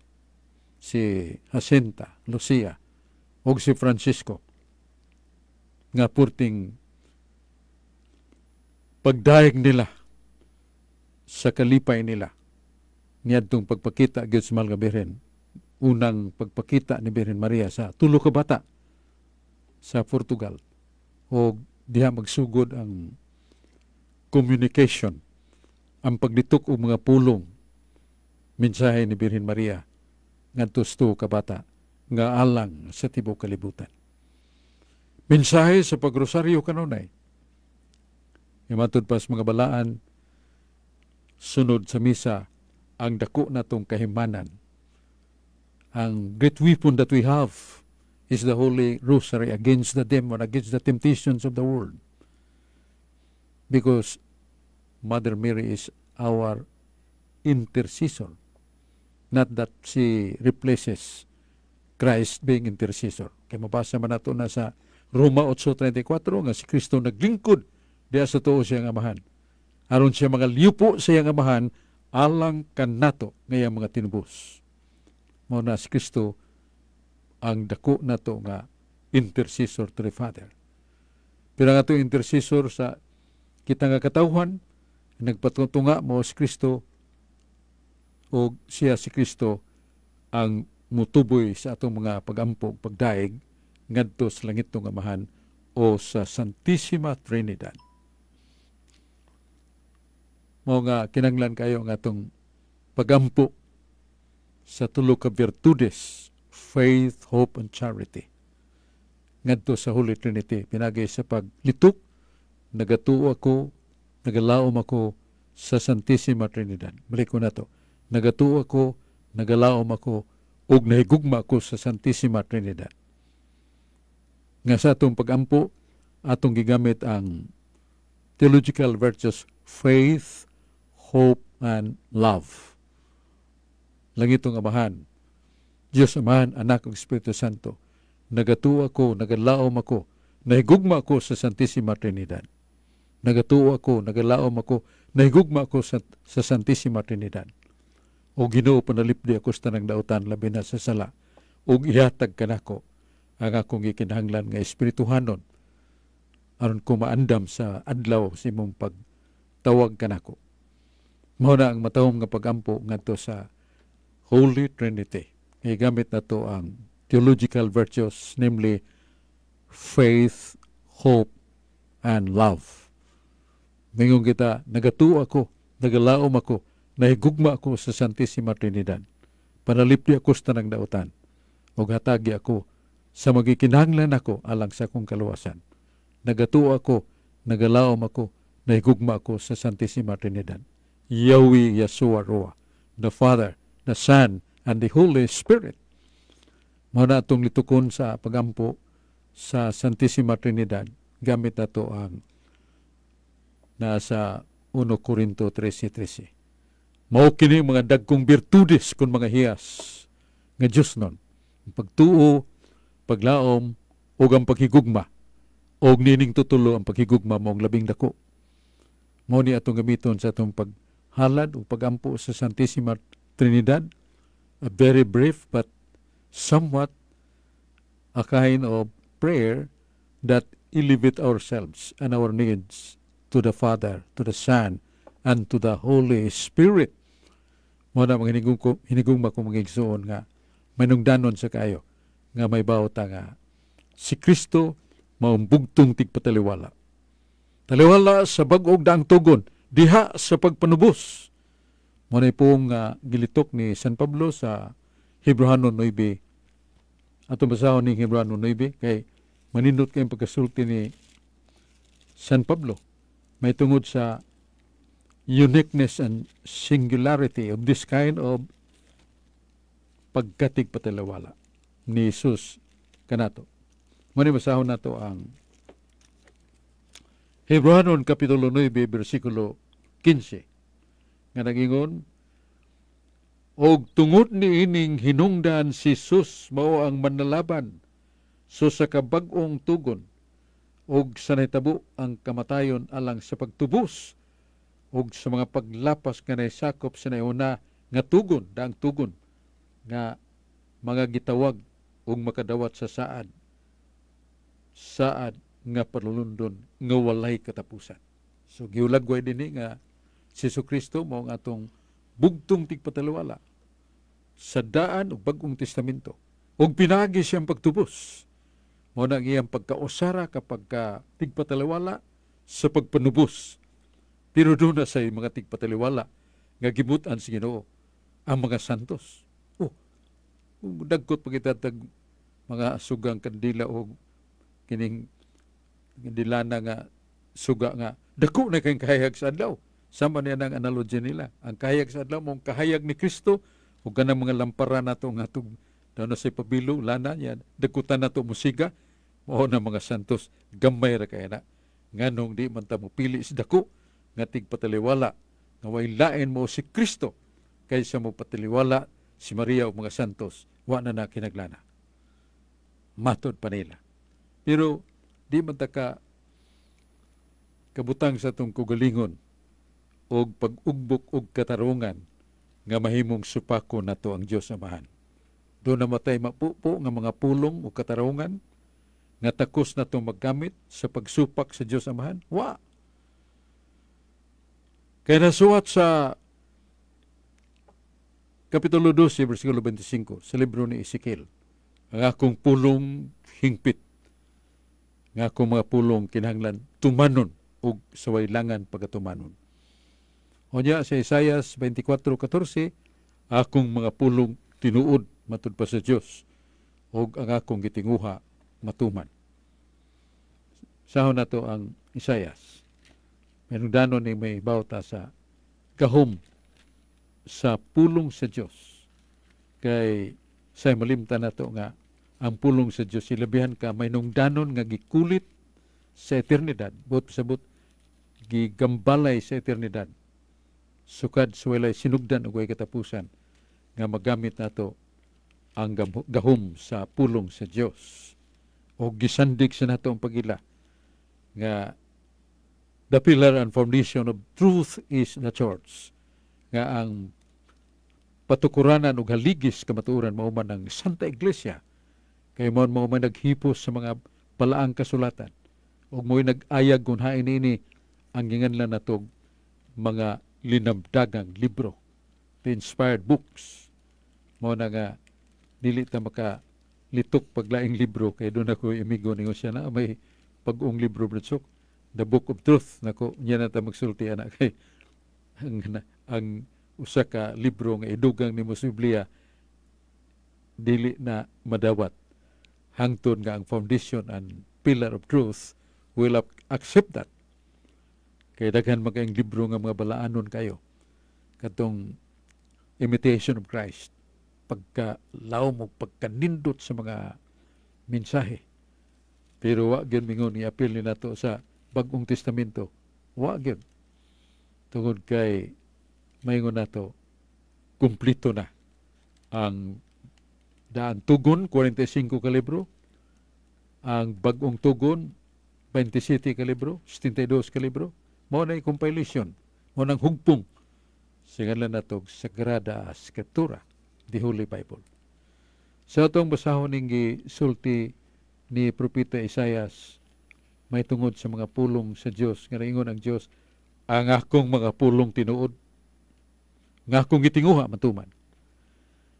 si Jacinta, Lucia ug si Francisco, nga purting pagdayeg nila sa kalipay nila niadtong pagpakita gyud sa mahal nga Birhen, unang pagpakita ni Birhen Maria sa tulo ka bata sa Portugal, o diha magsugod ang communication, ang paglitok og mga pulong, mensahe ni Birhen Maria ngadto sa tulo ka bata nga alang sa tibuok kalibutan. Mensahe sa pagrosaryo kanunay. Matud pa sa mga balaan, sunod sa misa, ang dako natong kahimanan. Ang great weapon that we have is the Holy Rosary against the demon, against the temptations of the world. Because Mother Mary is our intercessor. Not that she replaces Christ being intercessor. Kaya mabasa man nato na sa Roma 8:34 nga si Kristo naglingkod diha sa tuo siyang Amahan. Aron siya mga liupo sa iyang Amahan alang kanato nga iyang mga tinubos. Mao na si Kristo ang dako nato nga intercessor to the Father. Pero ang atong intercessor sa kita nga katawhan, nagpatunga mo si Kristo o siya si Kristo ang mutuboy sa atong mga pagampo, pagdaig ngadto sa langit ng Amahan o sa Santissima Trinidad. Mao nga kinanglan kayo ang atong pagampo sa tulo ka virtudes, faith, hope, and charity, ngadto sa Holy Trinity. Pinagi sa paglitok, nagatuo ako, nagalaom ako sa Santissima Trinidad. Balik ko na to. Nagatuo ako, nagalaom ako, ug nahigugma ako sa Santissima Trinidad. Nga sa atong pagampo, Atong gigamit ang theological virtues: faith, hope, and love. Langitong Amahan, Diyos Amahan, Anak ug Espiritu Santo, nagatuo ako, nagalaom ako, nahigugma ako sa Santissima Trinidad. Nagatuo ako, nagalaom ako, nahigugma ako sa Santissima Trinidad. O Ginoo, panalipdi ako sa tanang dautan, labi na sa sala, ug ihatag kanako ang akong gikinahanglan nga espirituhanon aron ko maandam sa adlaw sa imong pagtawag kanako. Mao na ang matahom nga pagampo ngadto sa Holy Trinity. Gigamit nato ang theological virtues, namely faith, hope, and love. Mingon kita, nagatuo ako, nagalaom ako, nahigugma ako sa Santissima Trinidad. Panalipdi ako sa tanang dautan ug hatagi ako sa magikinahanglan ako alang sa akong kaluwasan. Nagatuo ako, nagalaom ako, nahigugma ako sa Santissima Trinidad. Yahweh Yeshua Roa, the Father, the Son, and the Holy Spirit. Mao na atong litukon sa pagampo sa Santissima Trinidad. Gamit nato ang nasa 1 Corinto 13:13. Mao kini mga dagkong birtudes kon mga hiyas nga Diyos nun. Ang pagtuo, paglaom, ug ang paghigugma. Og nining tutulo, ang paghigugma mao ang labing dako. Mao ni atong gamiton sa atong paghalad o pagampo sa Santissima Trinidad. A very brief but somewhat a kind of prayer that elevate ourselves and our needs to the Father, to the Son, and to the Holy Spirit. Mao na mga hinigugma ko mga igsoon nga manungdanon sa kayo nga may bawta nga si Kristo maong bugtong tigpataliwala. Taliwala sa bag-og daang tugon, diha sa pagpanubos. Mao na pong gilitok ni San Pablo sa Hebreohanon 9. Atong basahon ning Hebreohanon 9 kay manindot kayong pagkasulti ni San Pablo. May tungod sa uniqueness and singularity of this kind of pagkatigpataliwala ni Jesus kanato. Muna basahon nato ang Hebreohanon Kapitulo 9, versikulo 15 nga nagingon, "Og tungod niining hinungdan, si Jesus mao ang manlalaban so sa kabag-ong tugon og sa nahitabo ang kamatayon alang sa pagtubos og sa mga paglapas nga naisakop sa nauna nga tugon, daang tugon, nga mga gitawag ug makadawat sa saad saad nga palulundon nga walay katapusan." So giulagway dinhi nga si Kristo mao ang atong bugtong tigpataliwala sa daan ug bag-ong testamento ug pinagi siyang pagtubos. Mao na ang iyang pagkausara kapag ka tigpataliwala sa pagpanubos. Pero duna sa mga tigpataliwala nga gibutan sa Ginoo, ang mga santos. Oh, dagkot pagitatag mga sugang kandila o kining kandilana nga suga nga dako na kayong kahayag sa adlaw. Sama niya ng analogy nila. Ang kahayag sa adlaw mong kahayag ni Kristo ug kanang mga lampara nato nga tug na sa pabilo lana niya dagkutan nato musiga, mao na mga santos, gamay ra kay na. Nganong di man ta mo pili sa dako nga tigpataliwala nga way lain mo si Kristo kaysa mo pataliwala si Maria o mga santos? Wa na na kinaglana. Matod pa nila. Pero di man ta ka kabutang sa atong kugalingon og pag-ugbok og katarungan nga mahimong supako nato ang Dios Amahan. Duna matay mapupo nga mga pulong o katarungan nga takos nato maggamit sa pagsupak sa Dios Amahan? Wa. Kaya nasuwat sa Kapitulo 12, versikulo 25, sa libro ni Ezekiel, "Ang akong pulong hingpit, nga akong mga pulong kinahanglan tumanon og sa waylangan pagatumanon." Unya sa Isaias 24:14, "Akong mga pulong tinuod," matud pa sa Dios, "ug ang akong gitinguha matuman." Sahon nato ang Isaias. Merong danon ni may bawta sa gahom sa pulong sa Dios. Kay sa malimtan nato nga ang pulong sa Dios ilabihan ka may danon nga gikulit sa eternidad, buot pasabot gigambalay sa eternidad, sukad sa walay sinugdan ug way katapusan, nga magamit nato ang gahom sa pulong sa Dios o gisandig sa nato ang pagila nga the pillar and foundation of truth is the church, nga ang patukuranan ug haligis kamatuoran mao man ang Santa Iglesia, kay mao man naghipos sa mga balaang kasulatan ug mo'y nag-ayag kung hain niini ang ginganlan natog mga linamdagang libro, the inspired books. Mao na nga dili ta maka litok paglaing libro, kay doon ako amigo ningon siya na may pag-ong libro, Brad Sok, The Book of Truth. Nako, niya na ta magsulti ana, kay ang usa ka libro nga idugang nimo sa Biblia dili na madawat hangtod nga ang foundation and pillar of truth will accept that, kay daghan man kayong libro nga mga balaanon kayo, katong Imitation of Christ, pagka lawom og pagkanindot sa mga mensahe, pero wa gyud mingon i-apil ni nato sa Bag-ong Testamento. Wa gyud, tungod kay maingon nato kumplito na ang Daang Tugon, 45 ka libro, ang Bag-ong Tugon, 27 ka libro, 72 ka libro. Mao na compilation, mao nang hugpong sa ngalan nato Sagrada Escritura, the Holy Bible. Sa atong basahon ning gisulti ni Propeta Isayas may tungod sa mga pulong sa Dios, nga ingon ang Dios, "Ang akong mga pulong tinuod, nga akong gitinguha matuman."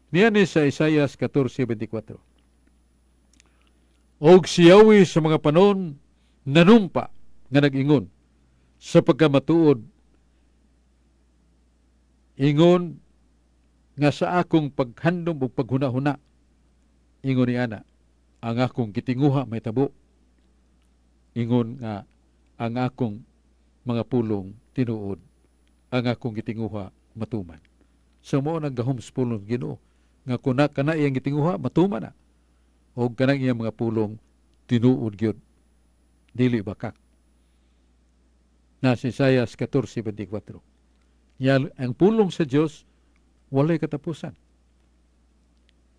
Niya ni sa Isayas 14:24. "Og si Yahweh sa mga panon nanumpa nga nag-ingon sa pagkamatuod, ingon nga sa akong paghandom ug paghuna-huna," ingon ni ana, "ang akong gitinguha mahitabo, ingon nga ang akong mga pulong tinuod, ang akong gitinguha matuman." So mao nang gahom sa pulong Ginoo nga kuna kana iyang gitinguha matuman na, og kanang iyang mga pulong tinuod gyud, dili bakak. Na si Isaias 14:24. Yan, ang pulong sa Dios walay katapusan.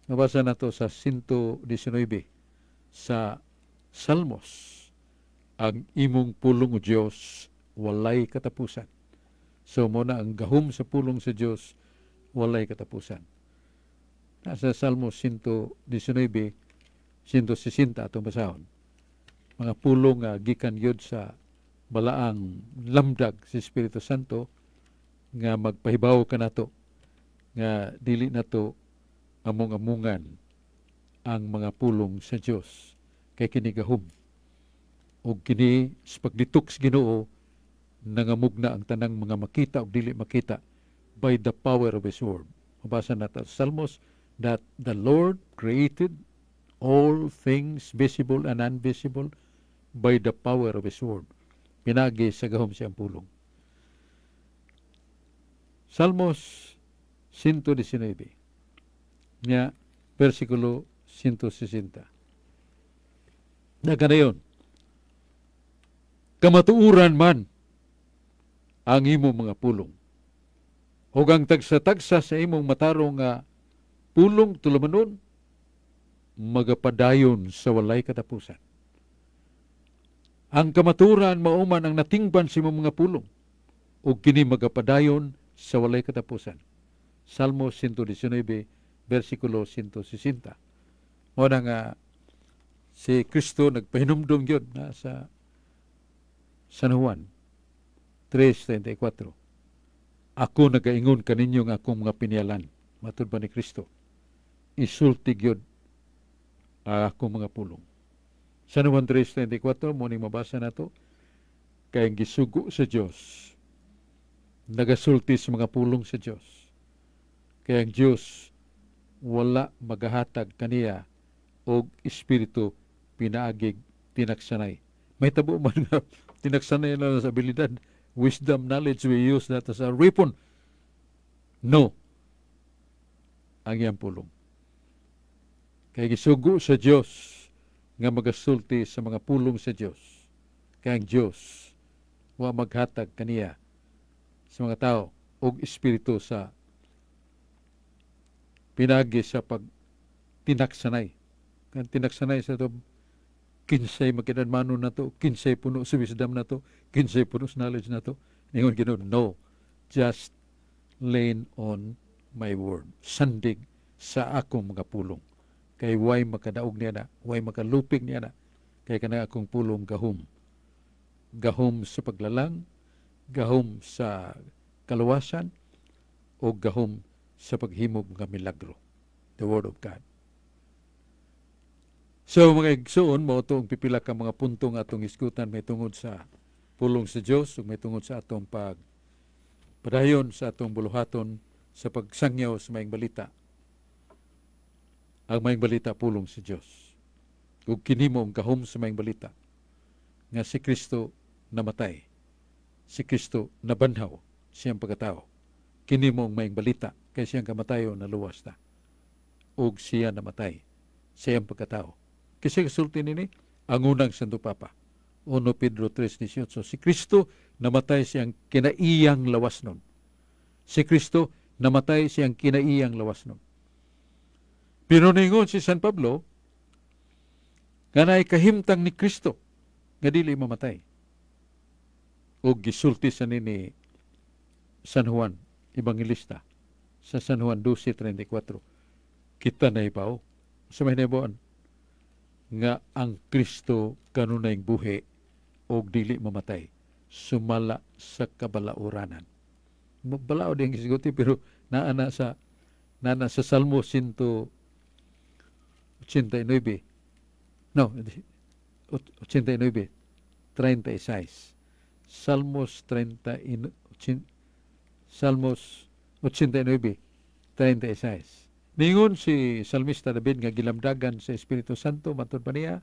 Mabasa nato sa 119 sa Salmos. "Ang imong pulong, o Dios, walay katapusan." So mo na ang gahom sa pulong sa Dios, walay katapusan. Nasa Salmos 119, 160 atong basahon. Mga pulong nga gikan gyud sa balaang lamdag si Espiritu Santo nga magpahibaw kanato nga dili nato among-amungan ang mga pulong sa Dios, kay kini gahom ug kini sa paglitok sa Ginoo nangamugna ang tanang mga makita ug dili makita by the power of His word. Mabasa nato sa Salmos that the Lord created all things visible and invisible by the power of His word. Pinagi sa gahom siyang pulong. Salmos 119 nya versikulo 160. Naganayon, "Kamatuuran man ang imong mga pulong, ug ang tagsa-tagsa sa imong matarong nga pulong tulumanon magapadayon sa walay katapusan." Ang kamaturan mao man ang natingban sa imong mga pulong, ug kini magapadayon sa walay katapusan. Salmo 119, versikulo 160. Mao na nga si Kristo nagpahinumdum gyud na sa San Juan 3:34. "Ako nagaingon kaninyo nga akong mga pinialan." Matud ba ni Kristo? Isulti gyud ang akong mga pulong. San Juan 3:34 mo ning mabasa nato, kay ang gisugo sa Dios nagasulti sa mga pulong sa Dios. Kay ang Dios wala magahatag kaniya og espiritu pinaagig tinaksanay. May tabo man nga tinaksanay na sa abilidad, wisdom, knowledge, we use that as a weapon. No. Ang iyang pulong. Kay gisugo sa Dios nga magasulti sa mga pulong sa Dios. Kay ang Dios wa maghatag kaniya sa mga tao og espiritu sa pinagi sa pag tinaksanay. Kan tinaksanay sa to, kinsay makinadmano na to, kinsay puno sa wisdom na to, kinsay puno sa knowledge na to. Ningon Ginoo, "No, just lean on my word." Sandig sa akong mga pulong. Kay way makadaog niya na, way makalupig niya na, kay kana akong pulong gahom. Gahom sa paglalang, gahom sa kaluwasan, o gahom sa paghimog mga milagro. The Word of God. So mga igsoon, mao to ang pipila ka mga punto nga atong isgutan may tungod sa pulong sa Dios ug may tungod sa atong pag padayon sa atong buluhaton sa pagsangyaw sa maayong balita. Ang maayong balita, pulong sa Dios. Ug kini mo ang gahom sa maayong balita nga si Kristo namatay. Si Kristo nabanhaw siyang pagkatao. Kini mo ang maayong balita kay siyang kamatayon naluwas ta. Ug siya namatay siyang pagkatao. Kasi kasulti nini ang unang Santo Papa. 1 Pedro 3:18. Si Kristo namatay siyang kinaiyang lawas nun. Si Kristo namatay siyang kinaiyang lawas nun. Pero ningon si San Pablo, nga naay kahimtang ni Kristo nga dili mamatay. O gisulti sa nini San Juan Evangelista sa San Juan 12:34. Kita na ibaw sa may nahibawan nga ang Kristo kanunay buhi og dili mamatay sumala sa kabalauranan. Balao din gisguti, pero naa na sa Salmo 189, no, 89, 36. Salmos 30, Salmos 89, 36. Ningon si Salmista David nga gilamdagan sa Espiritu Santo, matod pa niya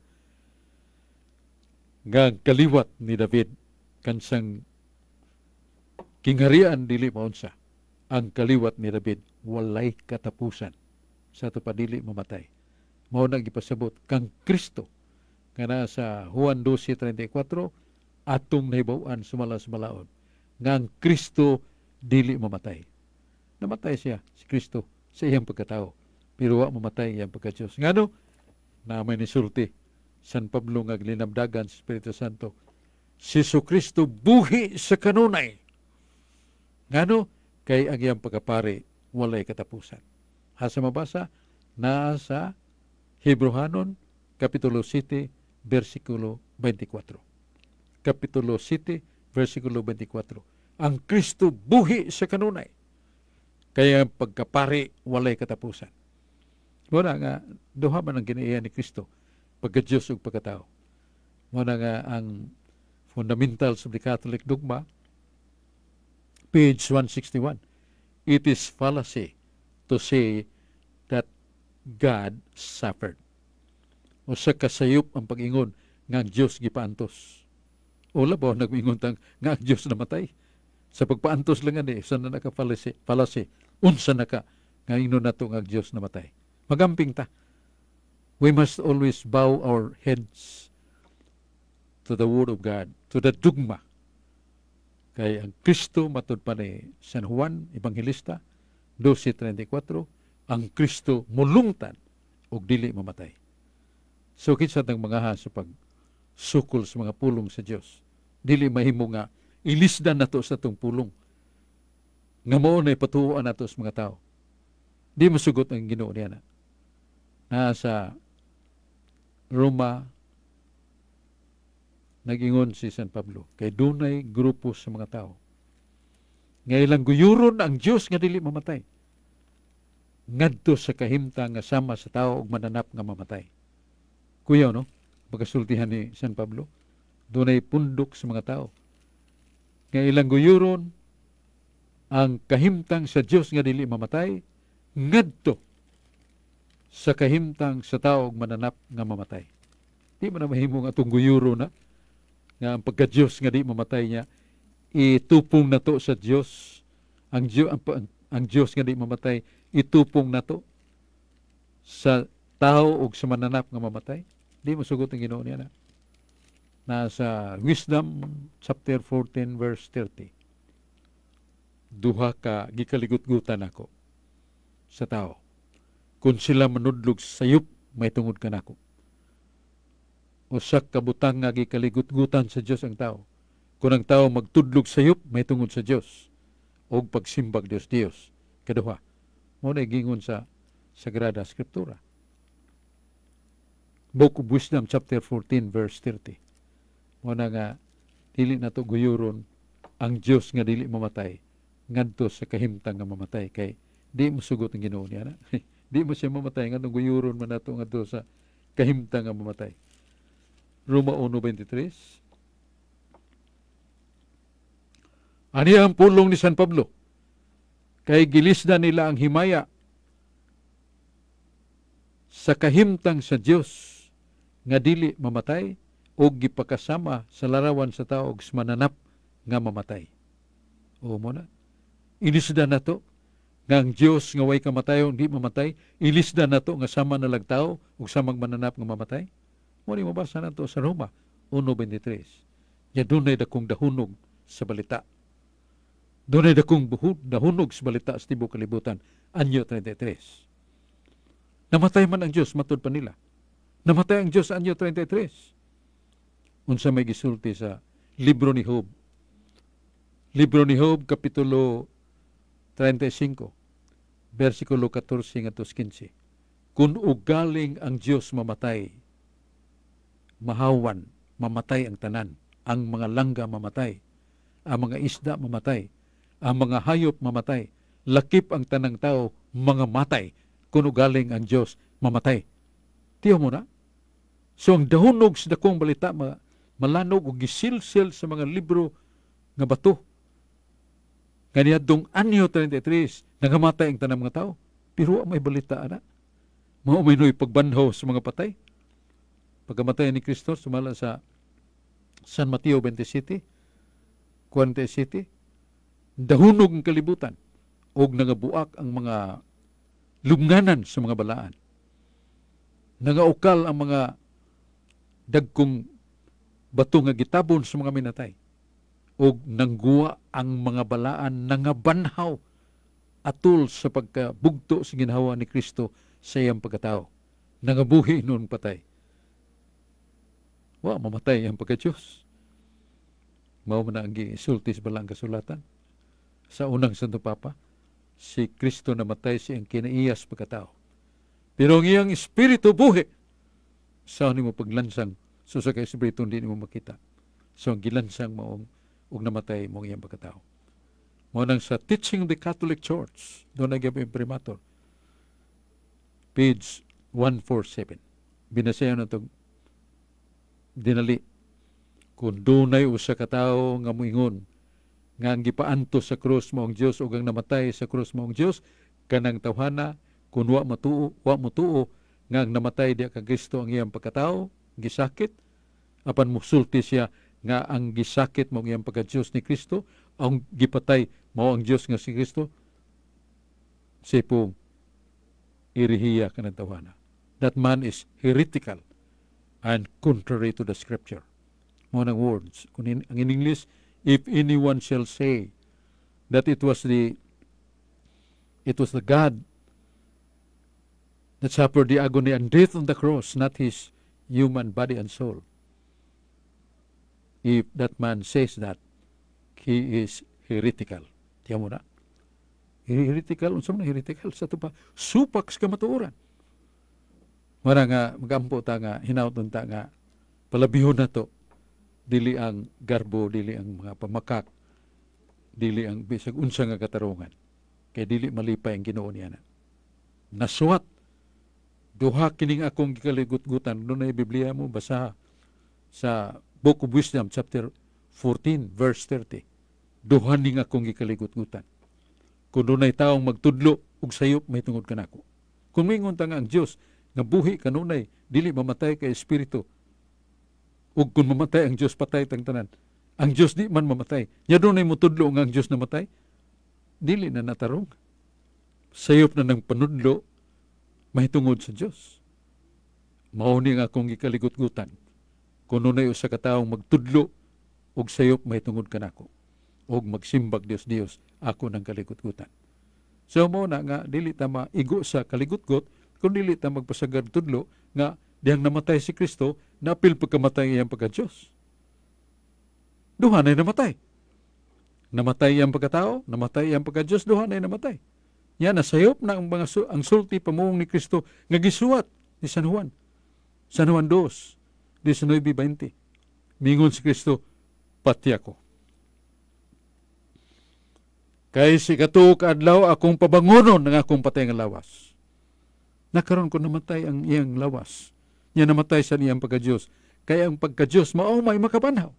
nga ang kaliwat ni David kansang kingharian dili maunsa. Ang kaliwat ni David walay katapusan, sa ato pa dili mamatay. Mao na gipasabot kang Kristo nga naa sa Juan 12:34, atong nahibaw-an sumala sa balaod nga ang Kristo dili mamatay. Namatay siya, si Kristo, sa iyang pagkatao, pero wa mamatay iyang pagka-Diyos. Ngano na may nisulti San Pablo nga linamdagan sa Espiritu Santo, si Kristo buhi sa kanunay. Ngano? Kay ang iyang pagkapari walay katapusan. Asa mabasa? Naa sa Hebrohanon, Kapitulo 7, versikulo 24. Kapitulo 7, versikulo 24. Ang Kristo buhi sa kanunay. Kaya ang pagkapari walay katapusan. Muna nga, duha man ang kinaiya ni Kristo, pagka-Diyos ug pagkatao. Muna nga ang Fundamentals of the Catholic Dogma, page 161. "It is fallacy to say that God suffered." Usa ka sayop ang pag-ingon nga ang Diyos gipaantos. O labaw nag-ingon tang nga ang Diyos namatay. Sa pagpaantos lang ani, usa na naka fallacy, fallacy. Unsa na ka nga ingnon nato nga ang Diyos namatay? Magamping ta. We must always bow our heads to the Word of God, to the dogma. Kay ang Kristo, matud pa ni San Juan Evangelista 12:34, ang Kristo mulungtan ug dili mamatay. So kinsa tang mga sa pagsukol sa mga pulong sa Dios? Dili mahimo nga ilisdan nato sa atong pulong nga mao na ipatuoan nato sa mga tao. Di masugot ang Ginoo niya na. Nasa Roma, nagingon si San Pablo kay dunay grupo sa mga tao nga ilang guyuron ang Dios nga dili mamatay ngadto sa kahimtang nga sama sa tao ug mananap nga mamatay. Kuyaw, no? Pagkasultihan ni San Pablo, dunay pundok sa mga tao nga ilang guyuron ang kahimtang sa Dios nga dili mamatay ngadto sa kahimtang sa tao ug mananap nga mamatay. Di man na mahimo nga atong guyuro na nga ang pagka-Dios nga di mamatay niya itupong nato sa Dios. Ang Dios nga di mamatay itupong nato sa tao ug sa mananap nga mamatay. Di mosugot ang Ginoo niya na. Nasa Wisdom chapter 14 verse 30. Duha ka gikaligutgutan ako sa tao. Kung sila manudlog sayop, mahitungod kanako. Usa ka butang nga gikaligutgutan sa Dios ang tao. Kung ang tao magtudlog sayop, mahitungod sa Dios. Og pagsimbag Dios Dios. Kaduha. Mao na gingon sa Sagrada Escritura. Book of Wisdom chapter 14 verse 30. Mao na nga dili nato guyuron ang Dios nga dili mamatay ngadto sa kahimtang nga mamatay, kay di mo sugot ang Ginoo niya na. Di mo siya mamatay, ngadtong guyuron man nato ngadto sa kahimtang nga mamatay. Roma 1:23. Ani ang pulong ni San Pablo? Kay gilisda nila ang himaya sa kahimtang sa Dios nga dili mamatay og gipakasama sa larawan sa tao og mananap nga mamatay. O mo na. Ilisda na to nga ang Dios nga way kamatayon di mamatay, ilisda na to nga sama na lag tao ug samang mananap nga mamatay. Mo ni mabasa na to sa Roma 1:23. Nya dunay dakong dahunog sa balita. Dunay dakong dahunog sa balita sa tibuok kalibutan anyo 33. Namatay man ang Dios matud pa nila. Namatay ang Dios anyo 33. Unsa may gisulti sa libro ni Job? Libro ni Job, kapitulo 35, versikulo 14 ngadto 15. Kung ugaling ang Dios mamatay, mahawan, mamatay ang tanan. Ang mga langga mamatay, ang mga isda mamatay, ang mga hayop mamatay, lakip ang tanang tao mga matay. Kung ugaling ang Dios mamatay. Tiyo mo na? So ang dahunog sa dakong balita malanog og gisilsil sa mga libro nga bato. Kaniadtong anyo 33, nangamatay ang tanang mga tao. Pero may balita ana. Mao may noy pagbanhaw sa mga patay. Pagkamatay ni Kristo, sumala sa San Mateo 27, 47, dahunog ang kalibutan og nangabuak ang mga lubnganan sa mga balaan. Nangaukal ang mga dagkong bato nga gitabon sa mga minatay. Og nangguwa ang mga balaan nangabanhaw atol sa pagkabugto sa ginhawa ni Kristo sa iyang pagkatao. Nangabuhi noon patay. Wa mamatay ang pagka-Diyos. Mao man ang gisulti sa balang kasulatan. Sa unang Santo Papa, si Kristo namatay sa iyang kinaiyas pagkatao. Pero ang iyang espiritu buhi. Sa nimo paglansang, so sa kay espiritu hindi nimo makita. So ang gilansang maong ug namatay mong iyang pagkatao. Mao nang sa Teaching of the Catholic Church, doon na gyud imprimatur, page 147. Binasayan na itong dinali. Kung dunay usa ka tawo nga moingon nga ang gipaantos sa krus mao ang Dios ug ang namatay sa krus mao ang Dios, kanang tawhana kun wa motuo nga ang namatay diha kang Kristo ang iyang pagkatao gisakit, apan mosulti siya nga ang gisakit mao ang iyang pagka-Dios ni Kristo, ang gipatay mao ang Dios nga si Kristo, sipong irihiya kanang tawhana. That man is heretical and contrary to the scripture. Mao nang words. Kung ang in English, if anyone shall say that it was the God that suffered the agony and death on the cross, not his human body and soul. If that man says that, he is heretical. Tiyan mo na? Heretical, unsa man heretical sa ato pa? Supak sa kamatuoran. Mara nga magampo ta nga hinawton ta nga palabihon na to. Dili ang garbo, dili ang mga pamakak, dili ang bisag unsa nga katarungan. Kay dili malipay ang Ginoo niya na. Nasuwat duha kining akong gikaligutgutan. Dunay Biblia mo, basaha sa Book of Wisdom chapter 14 verse 30. Duha ning akong gikaligutgutan. Kung dunay taong magtudlo og sayop mahitungod kanako. Kung mingon ta nga ang Dios nga buhi kanunay dili mamatay kay espiritu, ug kung mamatay ang Dios patay tang tanan. Ang Dios di man mamatay. Nya dunay motudlo nga ang Dios namatay, dili na natarong. Sayop na ng panudlo mahitungod sa Dios. Mao ni nga akong gikaligutgutan. Kung nunay usa ka tawo magtudlo og sayop mahitungod kanako og magsimbag Dios Dios, ako nang kaligutgutan. So mo na nga dili ta maigo sa kaligutgot kung dili ta magpasagad tudlo nga dihang namatay si Kristo, napil pagkamatay iyang pagka-Diyos. Duha na namatay. Namatay iyang pagkatao, namatay iyang pagka-Diyos, duha na namatay. Yan, nasayop na ang mga ang sulti pamuong ni Kristo nga gisuwat ni San Juan. San Juan 2, 19:20. Mingon si Kristo, "Pati ako. Kay si katuo ka adlaw akong pabangonon ng akong patay nga lawas." Nakaroon ko namatay ang iyang lawas. Niya namatay sa iyang pagka-Diyos. Kaya ang pagka-Diyos mao may makabanhaw.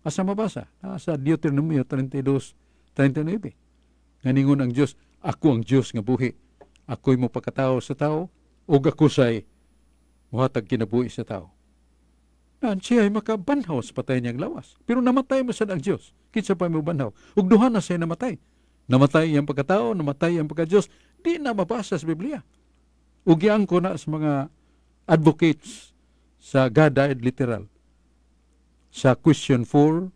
Asa mabasa? Sa Deuteronomio 32:39. Nganingon ang Diyos, "Ako ang Diyos nga buhi. Ako'y mo pagkatao sa tao, ug ako say muhatag kinabuhi sa tao." Nan siya ay makabanhaw sa patay niyang lawas. Pero namatay mo sad ang Diyos. Kinsa pa mo banhaw? Ug duha na siya namatay. Namatay iyang pagkatao, namatay iyang pagka-Diyos. Di na mabasa sa Biblia. Ug ko na sa mga advocates sa God died literal. Sa question 4,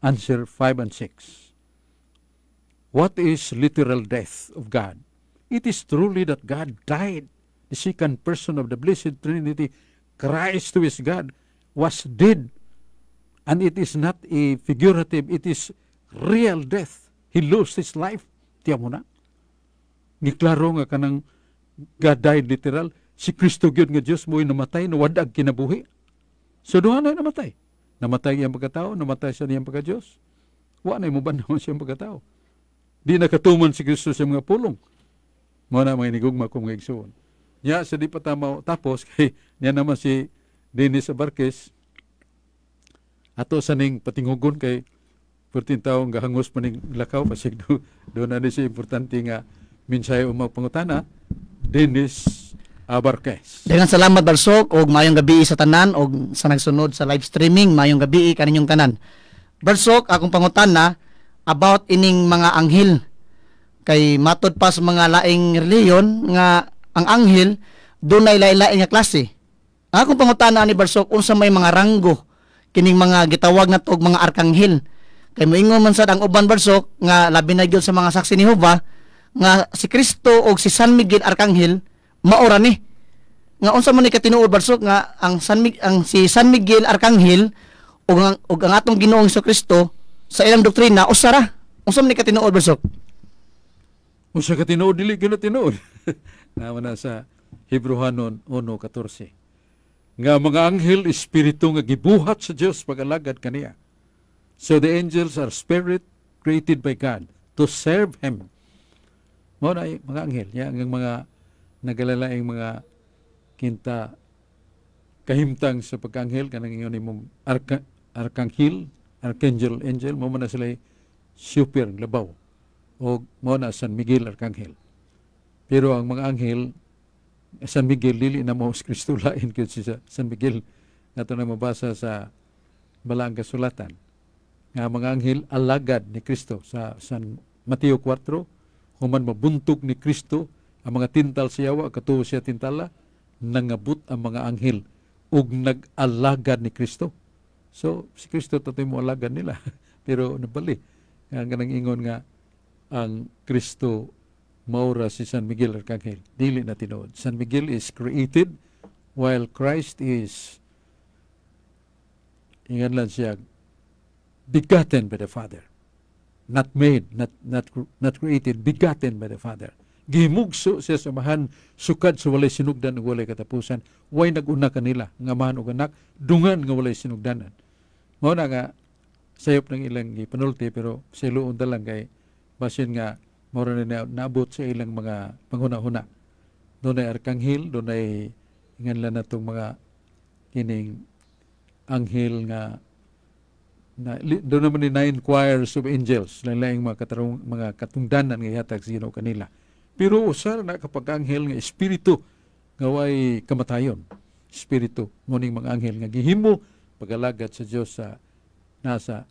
answer 5 and 6. What is literal death of God? It is truly that God died. The second person of the Blessed Trinity, Christ who is God, was dead. And it is not a figurative, it is real death. He lost his life. Tiya mo na. Giklaro nga kanang God died literal, si Kristo gyud nga Dios mo'y namatay, nawadag kinabuhi. So duha na namatay. Namatay iyang pagkatao, namatay sa iyang pagka-Diyos. Wa na mo banhaw siyang pagkatao. Di nakatuman si Kristo sa mga pulong. Mo na mga inigugma ko, mga igsuon. Nya sa di pa tama tapos kay niya naman si Dennis Abarquez, ato sa ning patingugon kay perting taong gahangos pa ning lakaw pasig do na ni siya importante nga mensahe o pangutana. Dennis Abarquez. Daghang salamat, Barsok, og maayong gabi sa tanan og sa nagsunod sa live streaming, maayong gabi kaninyong tanan. Barsok, akong pangutana about ining mga anghel. Kay matod pa sa mga laing reliyon nga ang anghel dunay lain-lain nga klase. Ang akong pangutana ni Barsok, unsa may mga ranggo kining mga gitawag nato og mga arkanghel? Kay moingon man sad ang uban, Barsok, nga labi na gyud sa mga Saksi ni Jehova nga si Kristo og si San Miguel Arkanghel maora ni. Nga unsa man ni katinuod, Barsok, nga ang San Mig ang si San Miguel Arkanghel ug ang atong Ginoong Kristo sa ilang doktrina usa ra? Unsa man ni katinuod, Barsok? Unsa ka tinuod? Dili gyud na tinuod. Naman na sa Hebreohanon 1:14. Nga mga anghel espiritu nga gibuhat sa Dios pag-alagad kaniya. So the angels are spirit created by God to serve Him. Mao na mga anghel, ya ang mga nagalalaing mga kinta kahimtang sa pagkaanghel kanang ingon nimong arkanghel, archangel, angel, mao man na sila super labaw. O mao na San Miguel Arkanghel. Pero ang mga anghel, San Miguel dili na mo si Kristo, lain gyud si San Miguel. Nato na mabasa sa Balaang Kasulatan nga mga anghel alagad ni Kristo sa San Mateo 4, human mabuntog ni Kristo ang mga tintal sa yawa, katuo siya tintala, nangabot ang mga anghel ug nag-alagad ni Kristo. So si Kristo tatoy mo alagad nila, pero nabali nga ganang ingon nga ang Kristo maura si San Miguel Arcangel. Dili na tinuod. San Miguel is created while Christ is, ingan lang siya, begotten by the Father. Not made, not created, begotten by the Father. Gimugso siya sa Amahan sukad sa walay sinugdan ug walay katapusan. Way nag-una kanila nga amahan ug anak, dungan nga walay sinugdanan. Mao na nga sayop ng ilang gipanulti, pero sa iluon ta lang kay basin nga mao ra na naabot sa ilang mga panghuna-huna. Dunay arkanghel, dunay ingan lang natong mga kining anghel nga na doon naman ni nine choirs of angels, lain-laing mga katarong, mga katungdanan nga ihatag sa Ginoo kanila. Pero usa na kapag anghel nga espiritu nga way kamatayon. Espiritu nguning mga anghel nga gihimo pagalagad sa Dios sa nasa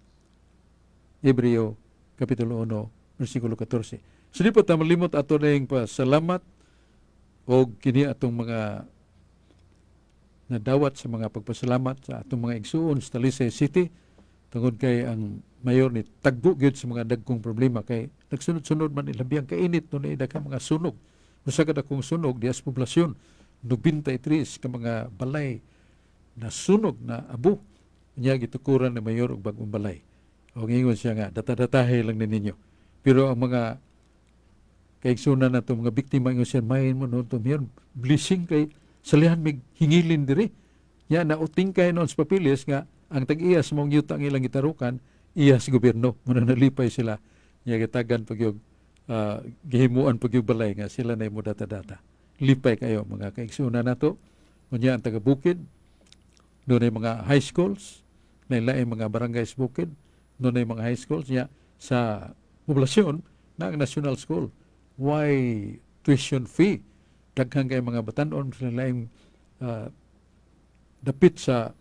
Hebreo kapitulo 1 bersikulo 14. So di pa ta malimot ato ning pasalamat og kini atong mga Nadawat sa mga pagpasalamat sa atong mga igsuon sa Talisay City tungod kay ang mayor ni tagbo gyud sa mga dagkong problema kay nagsunod-sunod man ilabiyang kainit no na daghang mga sunog. Usa ka dakong sunog diha sa poblasyon, 93 ka mga balay na sunog na abo. Nya gitukuran ni mayor og bag-ong balay. O ngingon siya nga data-datahe lang ni ninyo. Pero ang mga kaigsunan nato mga biktima ingon siya mahin mo noon to mayor, blessing kay salihan mig hingilin diri. Nya na utingkay noon sa papilis nga ang tag-iyas mong yuta ang ilang gitarukan iyas gobyerno. Muna nalipay sila. Nya gitagan pagyog gihimuan pagyog balay nga sila na mo data-data. Lipay kayo mga kaigsunan nato. Unya ang taga bukid, doon ay mga high schools, nailaing mga barangays bukid, doon ay mga high schools niya sa poblasyon na ang national school. Why tuition fee? Daghan kay mga batan-on sa laing dapit sa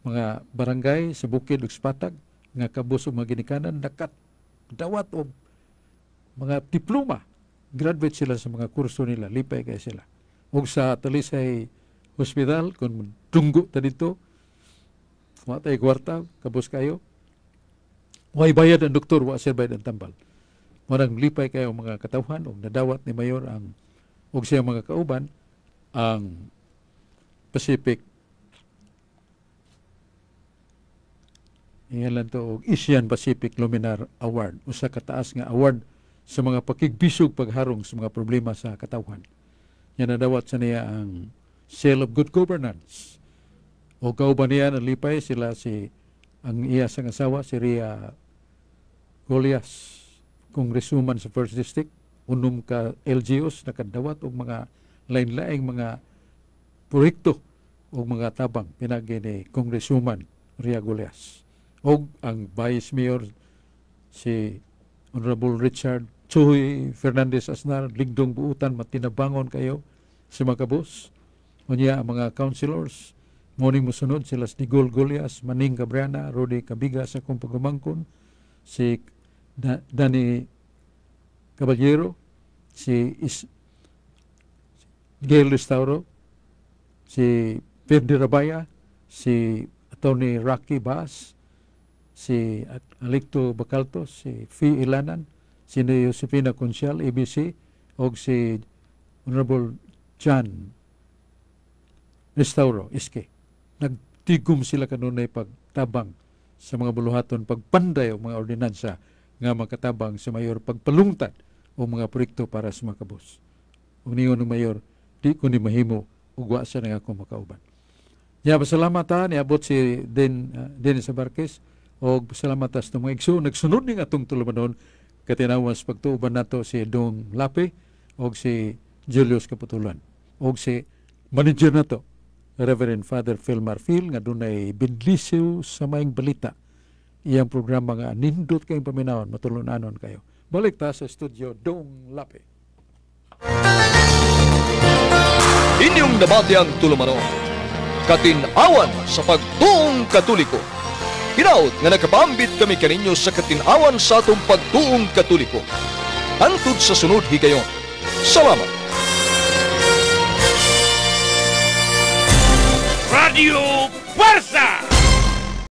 mga barangay sa bukid ug sa patag nga kabus og mga ginikanan nakadawat og mga diploma. Graduate sila sa mga kurso nila, lipay kay sila. Ug sa Talisay Hospital, kung dunggo ta dito, wa tay kwarta, kabus kayo. Way bayad ang doktor, wa siya bayad ang tambal. Marang lipay kayo mga katawhan og nadawat ni mayor ang og siya mga kauban ang Pacific iyan lang to og Asian Pacific Luminar Award, usa ka taas nga award sa mga pakigbisog pagharong sa mga problema sa katawhan. Yan nadawat sa niya ang Seal of Good Governance. O kauban niya nalipay sila si ang iya sang asawa si Ria Golias, congresswoman sa First District, unom ka LGUs nakadawat og mga lain-laing mga proyekto og mga tabang pinagi ni Congresswoman Ria Golias. Og ang Vice Mayor si Honorable Richard Chuy Fernandez Asnar, ligdong buutan matinabangon kayo sa mga kabus. Unya ang mga councilors, morning mosunod sila si Nigol Golias, Maning Cabriana, Rudy Cabiga sa akong pagumangkon, si Danny Caballero, si Gail Restauro, si Ferdi Rabaya, si Atty. Rocky Baas, si Alicto Bacalto, si Fee Ilanan, si Josefina Consial, ABC, o si Honorable John Restauro, SK. Nagtigum sila kanunay pagtabang sa mga buluhaton, pagpanday o mga ordinansa nga makatabang sa mayor, pagpalungtad o mga proyekto para sa mga kabus. Ug ningon ng mayor, di ko ni mahimo ug wa sa nga ako makauban. Ya, pasalamat ha, niabot si Dennis Abarquez, og pasalamat ta sa mga igsoon nagsunod ning atong tulumanon katinawan sa pagtuoban nato si Dong Lape og si Julius Kaputulan og si manager nato Reverend Father Phil Marfil nga dunay bendisyo sa maayong balita. Iyang programa nga nindot kayong paminawon, matulunanon kayo. Balik ta sa studio, Dong Lape. Inyong nabati ang tulumanon, Katinawan sa Pagtuong Katoliko. Hinaut nga nakapambit kami kaninyo sa katinawan sa atong pagtuong Katoliko. Hangtod sa sunod higayon. Salamat. Radio Puwersa!